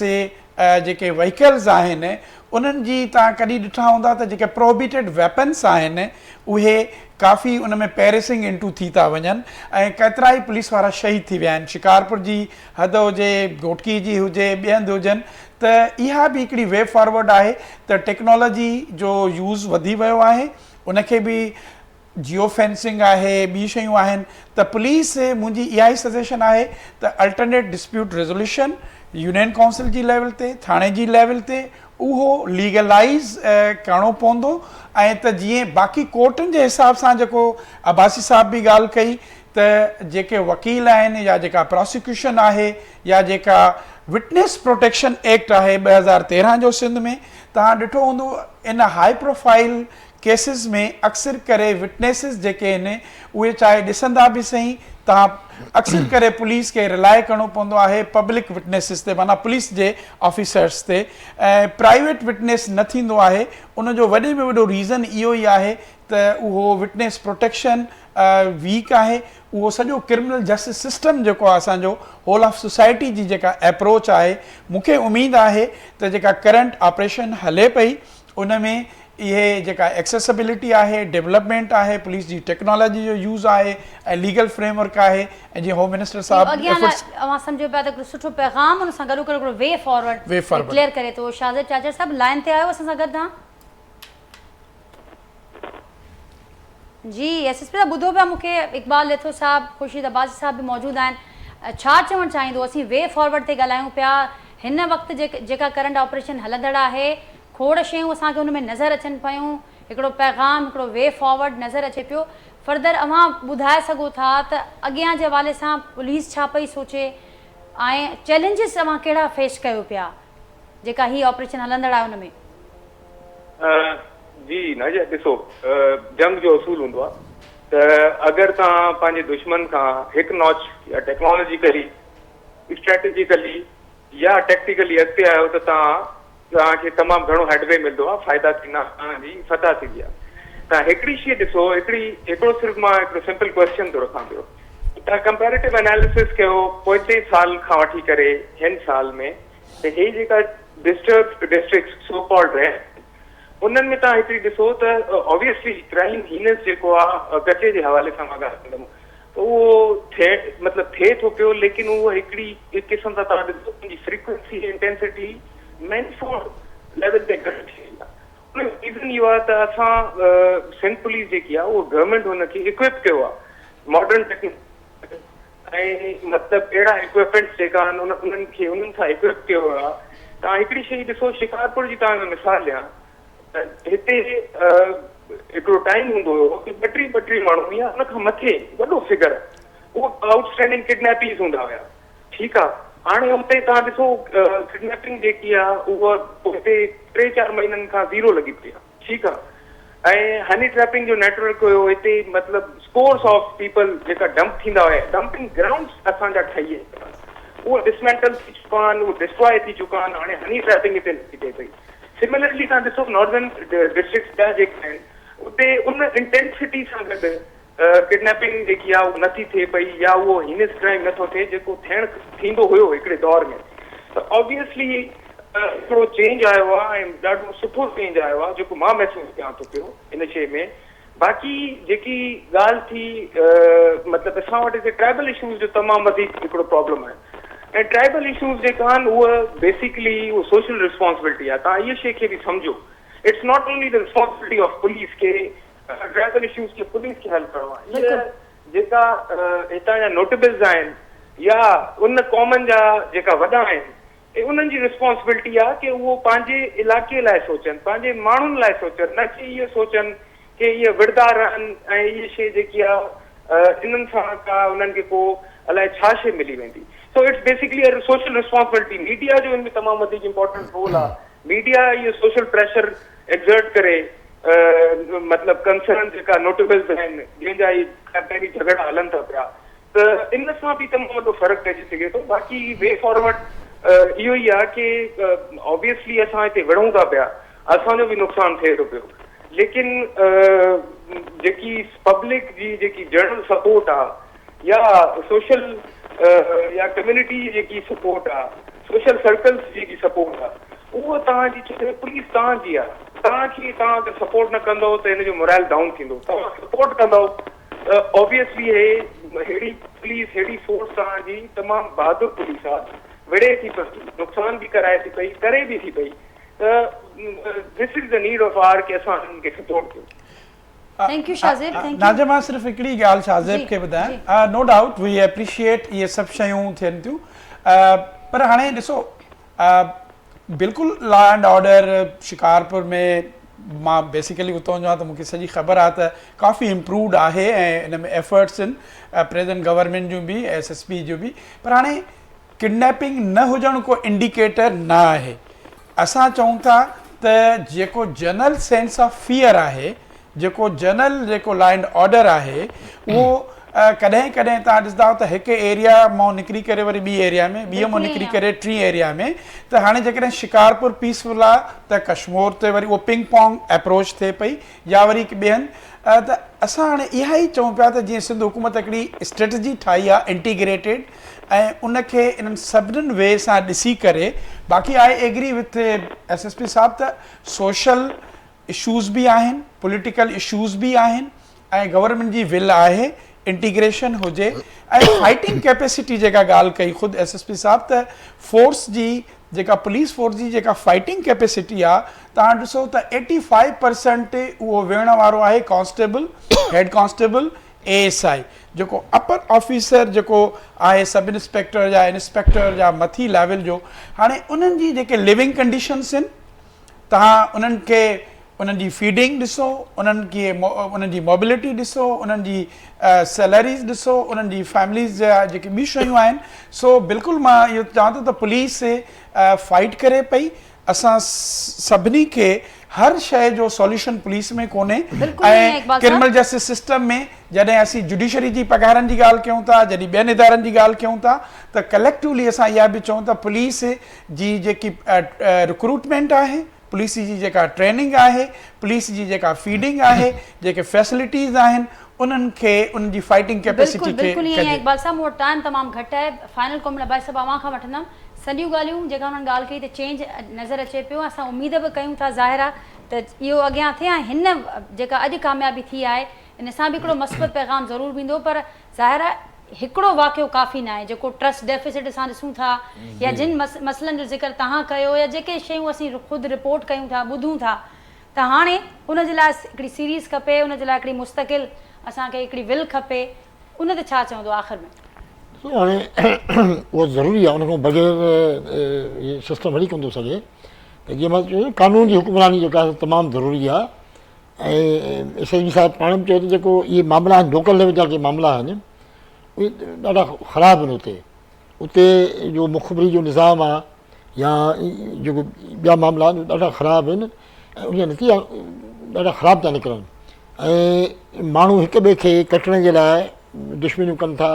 جيڪي وهيڪلز آهن انهن جي توهان ڪڏهن ڏٺا هوندا ته جيڪي پروهبيٽيڊ ويپنس آهن اهي ڪافي ان ۾ پيرسنگ انٽو ٿي ٿا وڃن ۽ ڪيترائي پوليس وارا شهيد ٿي ويا آهن شڪارپور جي حد هجي گهوٽڪي جي هجي ٻئي هنڌ هجن ته اها به هڪڙي وي فارورڊ آهي ته ٽيڪنالاجي جو يوز وڌي ويو آهي ان کي به جيو فينسنگ آهي ٻي شيون آهن ته پوليس منهنجي اها ئي سجيشن آهي ته alternate dispute resolution union council جي ليول تي ٿاڻي جي ليول تي اهو ليگلائيز ڪرڻو پوندو ۽ ته جيئن باقي ڪورٽن جي حساب سان جيڪو عباسي صاحب به ڳالهه ڪئي ته جيڪي وڪيل آهن يا جيڪا پراسيڪيوشن آهي يا جيڪا وٽنيس پروٽيڪشن ايڪٽ آهي 2013 جو سنڌ ۾ توهان ڏٺو هوندو ان هائي پروفائيل ڪيسز ۾ اڪثر ڪري وٽنيسز جيڪي آهن اهي چاهي ڏسندا به سهي توهان اڪثر ڪري پوليس کي رلائي ڪرڻو پوندو آهي پبلڪ وٽنيسز تي معنيٰ پوليس جي آفيسرس تي ۽ پرائيويٽ وٽنيس نه ٿيندو آهي ان جو وڏي ۾ وڏو ريزن اهو ئي آهي ته اهو وٽنيس پروٽيڪشن ويڪ آهي اهو سڄو ڪرمنل جسٽس سسٽم جيڪو آهي اسان جو هول آف سوسائٽي جي جيڪا ايپروچ آهي مون کي اميد آهي ته جيڪا ڪرنٽ آپريشن هلي پئي ان ۾ اهي جيڪا ايڪسيسبلٽي آهي، ڊولپمينٽ آهي، پوليس جي ٽيڪنالاجي جو يوز آهي ۽ ليگل فريم ورڪ آهي ۽ جيئن هوم منسٽر اهو صاحب اڳيان لاء ايفرٽس. اوهان سمجهو پيا ته هڪڙو سٺو پيغام ان سان گڏوگڏ هڪڙو V forward V forward. Declare ڪري ٿو. شاهزيب چاچڙ صاحب لائين تي آهيو اسان سان گڏ تهان؟ جي ايس ايس پي صاحب ٻڌو پيا مون کي اقبال ڏيٿو صاحب خورشيد عباسي صاحب به موجود آهن ڇا چوڻ چاهيندو اسين وي فارورڊ تي ڳالهايون پيا هن وقت جيڪا ڪرنٽ آپريشن هلندڙ آهي کوڙ شيون اسان کي ان ۾ نظر اچن پيون هڪڙو پيغام هڪڙو وي فارورڊ نظر اچي پيو فردر اوهان ٻڌائي سگهو ٿا ته اڳيان جي حوالي سان پوليس ڇا پئي سوچي ۽ چئلينجز اوهان ڪهڙا فيس ڪيو پيا جيڪا هي آپريشن هلندڙ آهي ان ۾. جي ناجيه ڏسو جنگ جو اصول هوندو آهي ته اگر توهان پنهنجي دشمن کان هڪ ناچ يا ٽيڪنالاجيڪلي اسٽريٽجيڪلي يا ٽيڪٽيڪلي اڳتي آهيو ته توهان توهان کي تمام گهڻو هيڊ وي ملندو آهي، فائدا ٿيندا توهان جي فتح ٿيندي آهي. توهان هڪڙي شيء ڏسو هڪڙي هڪڙو صرف مان هڪڙو سمپل ڪوئسچن ٿو رکان پيو توهان ڪمپيريٽو اناليسس ڪيو پوئتي سال کان وٺي ڪري هن سال ۾ ته هي جيڪا ڊسٽربڊ ڊسٽرڪٽس سو ڪالڊ رهيا آهن انهن ۾ توهان هڪڙي ڏسو ته آبويسلي ڪرائيم هينس جيڪو آهي ڪچي جي حوالي سان مان ڳالهه ڪندم ته اهو ٿئي مطلب ٿئي ٿو پيو ليڪن اهو هڪڙي هڪ قسم سان توهان ڏسو ان جي فريڪوئنسي ۽ انٽينسٽي مينفولڊ ليول تي گهٽ ٿي وئي آهي ان جو ريزن اهو آهي ته اسان سنڌ پوليس جيڪي آهي اهو گورنمينٽ هن کي اڪوئپ ڪيو آهي ماڊرن ٽيڪنالاجي ۽ مطلب اهڙا اڪوئپمينٽس جيڪا آهن انهن کي انهن سان اڪوئپ ڪيو ويو آهي توهان هڪڙي شيء ڏسو شڪارپور جي توهان کي مثال ڏيان ته هتي هڪڙو ٽائيم هوندو هيو ڪي ٻه ٽي ٻه ٽي ماڻهو يا ان کان مٿي وڏو فگر اهو آئوٽ اسٽينڊنگ ڪڊنيپيز هوندا هيا ٺيڪ آ هاڻي اتي توهان ڏسو ڪڊنيپنگ جيڪي آ اها پوئتي ٽي چار مهينن کان زيرو لڳي پئي آ ٺيڪ آ ۽ هني ٽريپنگ جو نيٽ ورڪ هيو هتي مطلب اسڪورس آف پيپل جيڪا ڊمپ ٿيندا هيا ڊمپنگ گرائونڊس اسان جا ٺهي ويا اهو ڊسمينٽل ٿي چڪا آهن اهو ڊسٽرائي ٿي چڪا آهن هاڻي هني ٽريپنگ هتي نٿي ٿئي پئي سملرلي توهان ڏسو ناردرن ڊسٽرڪٽس ٻيا جيڪي آهن اتي ان انٽينسٽي سان گڏ ڪڊنيپنگ جيڪي آهي اها نٿي ٿئي پئي يا اهو هينس ڪرائيم نٿو ٿئي جيڪو ٿيڻ ٿيندو هيو هڪڙي دور ۾ ته آبويسلي هڪڙو چينج آيو آهي ۽ ڏاڍو سٺو چينج آيو آهي جيڪو مان محسوس ڪيان ٿو پيو ان شيء ۾ باقي جيڪي ڳالهه ٿي مطلب اسان وٽ هتي ٽرائبل اشوز جو تمام وڌيڪ هڪڙو پرابلم آهي ۽ ٽرائبل اشوز جيڪا آهن اهي بيسيڪلي اهو سوشل رسپانسبلٽي آهي توهان اهي شيء کي به سمجهو it's not only the responsibility of police کي ٽرائبل اشوز کي پوليس کي حل ڪرڻو آهي اهي جيڪا هتان جا نوٽيبلز آهن يا ان قومن جا جيڪا وڏا آهن اهي انهن جي رسپانسبلٽي آهي ڪي اهو پنهنجي علائقي لاء سوچن، پنهنجي ماڻهن لاء سوچن نه ڪي اهو سوچن ڪي اهي وڙهندا رهن ۽ اهي شيء جيڪي آهي انهن سان ڪا انهن کي ڪو الائي ڇا شيء ملي ويندي. So it's basically a social responsibility. Media جو ان ۾ تمام وڌيڪ امپارٽنٽ رول آهي. ميڊيا اهو سوشل پريشر ايگزرٽ ڪري مطلب ڪنسرن جيڪا نوٽيبلز آهن جنهن جا اهي پهرين جهڳڙا هلن ٿا پيا ته ان سان به تمام وڏو فرق پئجي سگهي ٿو باقي وي فارورڊ اهو ئي آهي ڪي آبويسلي اسان هتي وڙهون ٿا پيا اسان جو به نقصان ٿئي ٿو پيو ليڪن جيڪي پبلڪ جي جيڪي جنرل سپورٽ آ يا سوشل يا ڪميونٽي جي جيڪي سپورٽ آ سوشل سرڪلز جي جيڪي سپورٽ آ اهو توهان جي ڇو ته پوليس توهان جي آ توهان کي توهان اگر سپورٽ نه ڪندو ته هن جو مورال ڊائون ٿيندو توهان سپورٽ ڪندو ته آبويسلي هي ههڙي پوليس ههڙي فورس توهان جي تمام بهادر پوليس آ وڙهي ٿي پئي نقصان به ڪرائي ٿي پئي ڪري به ٿي پئي ته this is the need of hour ڪي اسان انهن کي سپورٽ ڪيون. Thank you Shahzeb thank you. Nazia مان صرف هڪڙي ڳالهه شاهزيب کي ٻڌايان نو ڊائوٽ وي اپريشيئيٽ اهي سڀ شيون ٿين ٿيون پر هاڻي ڏسو بلڪل لا اينڊ آرڊر شڪارپور ۾ مان بيسيڪلي اتان جو آهيان ته مونکي سڄي خبر آهي ته ڪافي امپرووڊ آهي ۽ ان ۾ ايفرٽس آهن پريزنٽ گورنمينٽ جون به ايس ايس پي جو به پر هاڻي ڪڊنيپنگ نه هجڻ ڪو انڊيڪيٽر نه آهي. اسان چئون ٿا ته جيڪو جنرل سينس آف فيئر آهي، جيڪو جنرل جيڪو لا اينڊ آرڊر آهي اهو ڪڏهن ڪڏهن توهان ڏسندا ته هڪ ايريا مان نڪري ڪري وري ٻي ايريا ۾، ٻي مان نڪري ڪري ٽين ايريا ۾ ته هاڻي جيڪڏهن شڪارپور پيسفل آهي ته ڪشمور تي وري اهو پنگ پونگ اپروچ ٿئي پئي يا وري هڪ ٻئي هنڌ ته اسان هاڻي اها ئي چئون پيا ته جيئن سنڌ حڪومت هڪڙي اسٽريٽجي ٺاهي آهي انٽيگريٽيڊ ۽ ان کي انهن سڀنن وي سان ڏسي ڪري باقي I agree with S S P صاحب ته سوشل اشوز به آهن پوليٽيڪل اشوز به آهن ۽ گورنمينٽ جي ول آهي انٽيگريشن هجي ۽ فائٽنگ ڪيپيسٽي جيڪا ڳالهه ڪئي خود ايس ايس پي صاحب ته فورس جي جيڪا پوليس فورس جي جيڪا فائٽنگ ڪيپيسٽي آ توهان ڏسو ته ايٽي فائيو پرسنٽ اهو ويهڻ وارو آهي constable head constable A S I جيڪو اپر آفيسر جيڪو آهي سب انسپيڪٽر يا انسپيڪٽر يا مٿي ليول جو هاڻي انهن جي جيڪي ليونگ ڪنڊيشنس آهن توهان انهن کي انهن جي فيڊنگ ڏسو انهن کي انهن جي موبلٽي ڏسو انهن جي سيلريز ڏسو انهن جي فيمليز جا جيڪي ٻيون شيون آهن سو بلڪل مان اهو چوان ٿو ته پوليس فائٽ ڪري پئي اسان سڀني کي هر شيء جو سوليوشن پوليس ۾ ڪونهي ۽ ڪرمنل جسٽس سسٽم ۾ جڏهن اسين جڊيشري جي پگهارن جي ڳالهه ڪيون ٿا جڏهن ٻين ادارن جي ڳالهه ڪيون ٿا ته ڪليڪٽولي اسان اها به چئون ته پوليس جي جيڪي رڪروٽمينٽ آهي پوليس جي جيڪا ٽريننگ آهي پوليس جي جيڪا فيڊنگ آهي جيڪي فيسلٽيز آهن انهن کي انهن جي فائٽنگ ڪيپيسٽي کي بلڪل بلڪل ائين اقبال صاحب مون وٽ ٽائيم تمام گهٽ آهي فائنل ڪامينٽ عباسي صاحب اوهان کان وٺندم سڄيون ڳالهيون جيڪا انهن ڳالهه ڪئي ته چينج نظر اچي پيو اسان اميد به ڪيون ٿا ظاهر آهي ته اهو اڳيان ٿئي ۽ هن جيڪا اڄ ڪاميابي ٿي آهي ان سان به هڪڙو مثبت پيغام ضرور ويندو پر ظاهر آهي هڪڙو واقعو ڪافي ناهي جيڪو ٽرسٽ ڊيفيسٽ اسان ڏسون ٿا يا جن مسئلن جو ذڪر توهان ڪيو يا جيڪي شيون اسين خود رپورٽ ڪيون ٿا ٻڌون ٿا ته هاڻي ان جي لاء هڪڙي سيريز کپي ان جي لاء هڪڙي مستقل اسان کي هڪڙي ول کپي ان تي ڇا چوندو آخر ۾. ڏسو هاڻي اهو ضروري آهي ان کان بغير هي سسٽم هلي ڪونه ٿو سگهي ته جيئن مان چيو قانون جي حڪمراني جيڪا آهي تمام ضروري آهي ۽ ايس ايس پي صاحب پاڻ به چيو ته جيڪو اهي معاملا آهن لوڪل ليول جا جيڪي معاملا آهن اهي ڏاڍا خراب آهن اتي اتي جو مخبري جو نظام آهي يا جيڪو ٻيا معاملا آهن ڏاڍا خراب آهن ۽ ان جا نتيجا ڏاڍا خراب ٿا نڪرن ۽ ماڻهو هڪ ٻئي کي ڪٽڻ جي لاء دشمنيون ڪن ٿا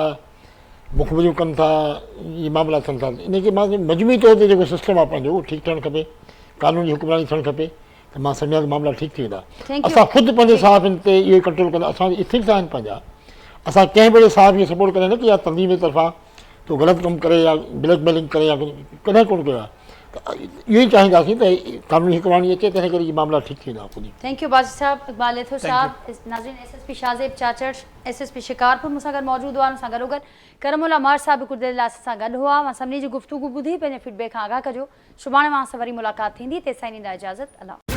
مخبريون ڪن ٿا اهي معاملا ٿين ٿا ان کي مان مجموعي طور تي جيڪو سسٽم آهي پنهنجو اهو ٺيڪ ٿيڻ کپي قانون جي حڪمراني ٿيڻ کپي ته مان سمجهان ٿو معاملا ٺيڪ ٿي ويندا. اسان خود پنهنجي صحافين تي اهو ئي ڪنٽرول ڪندا اسان وٽ ايٿڪس آهن پنهنجا اسان ڪنهن به اهڙي صحافي کي سپورٽ ڪندا نه ڪي يا تنظيم جي طرفان تو غلط ڪم ڪري يا بليڪ ميلنگ ڪري يا ڪڏهن ڪونه ڪيو آهي ته اهو ئي چاهينداسين ته قانوني حڪمراني اچي تنهن ڪري اهي معاملا ٺيڪ ٿي ويندا خود ئي. Thank you باسط صاحب اقبال ڏيٿو صاحب ناظرين S S P Shahzeb Chachar S S P Shikarpur مون سان گڏ موجود هئا ان سان گڏوگڏ ڪرم الله مهر صاحب به ڪجهه دير لاء اسان سان گڏ هئا اوهان سڀني جي گفتگو ٻڌي پنهنجي فيڊ بيڪ کان آگاهه ڪجو سڀاڻي اوهان سان وري ملاقات ٿيندي تيستائين ڏيندا اجازت الله.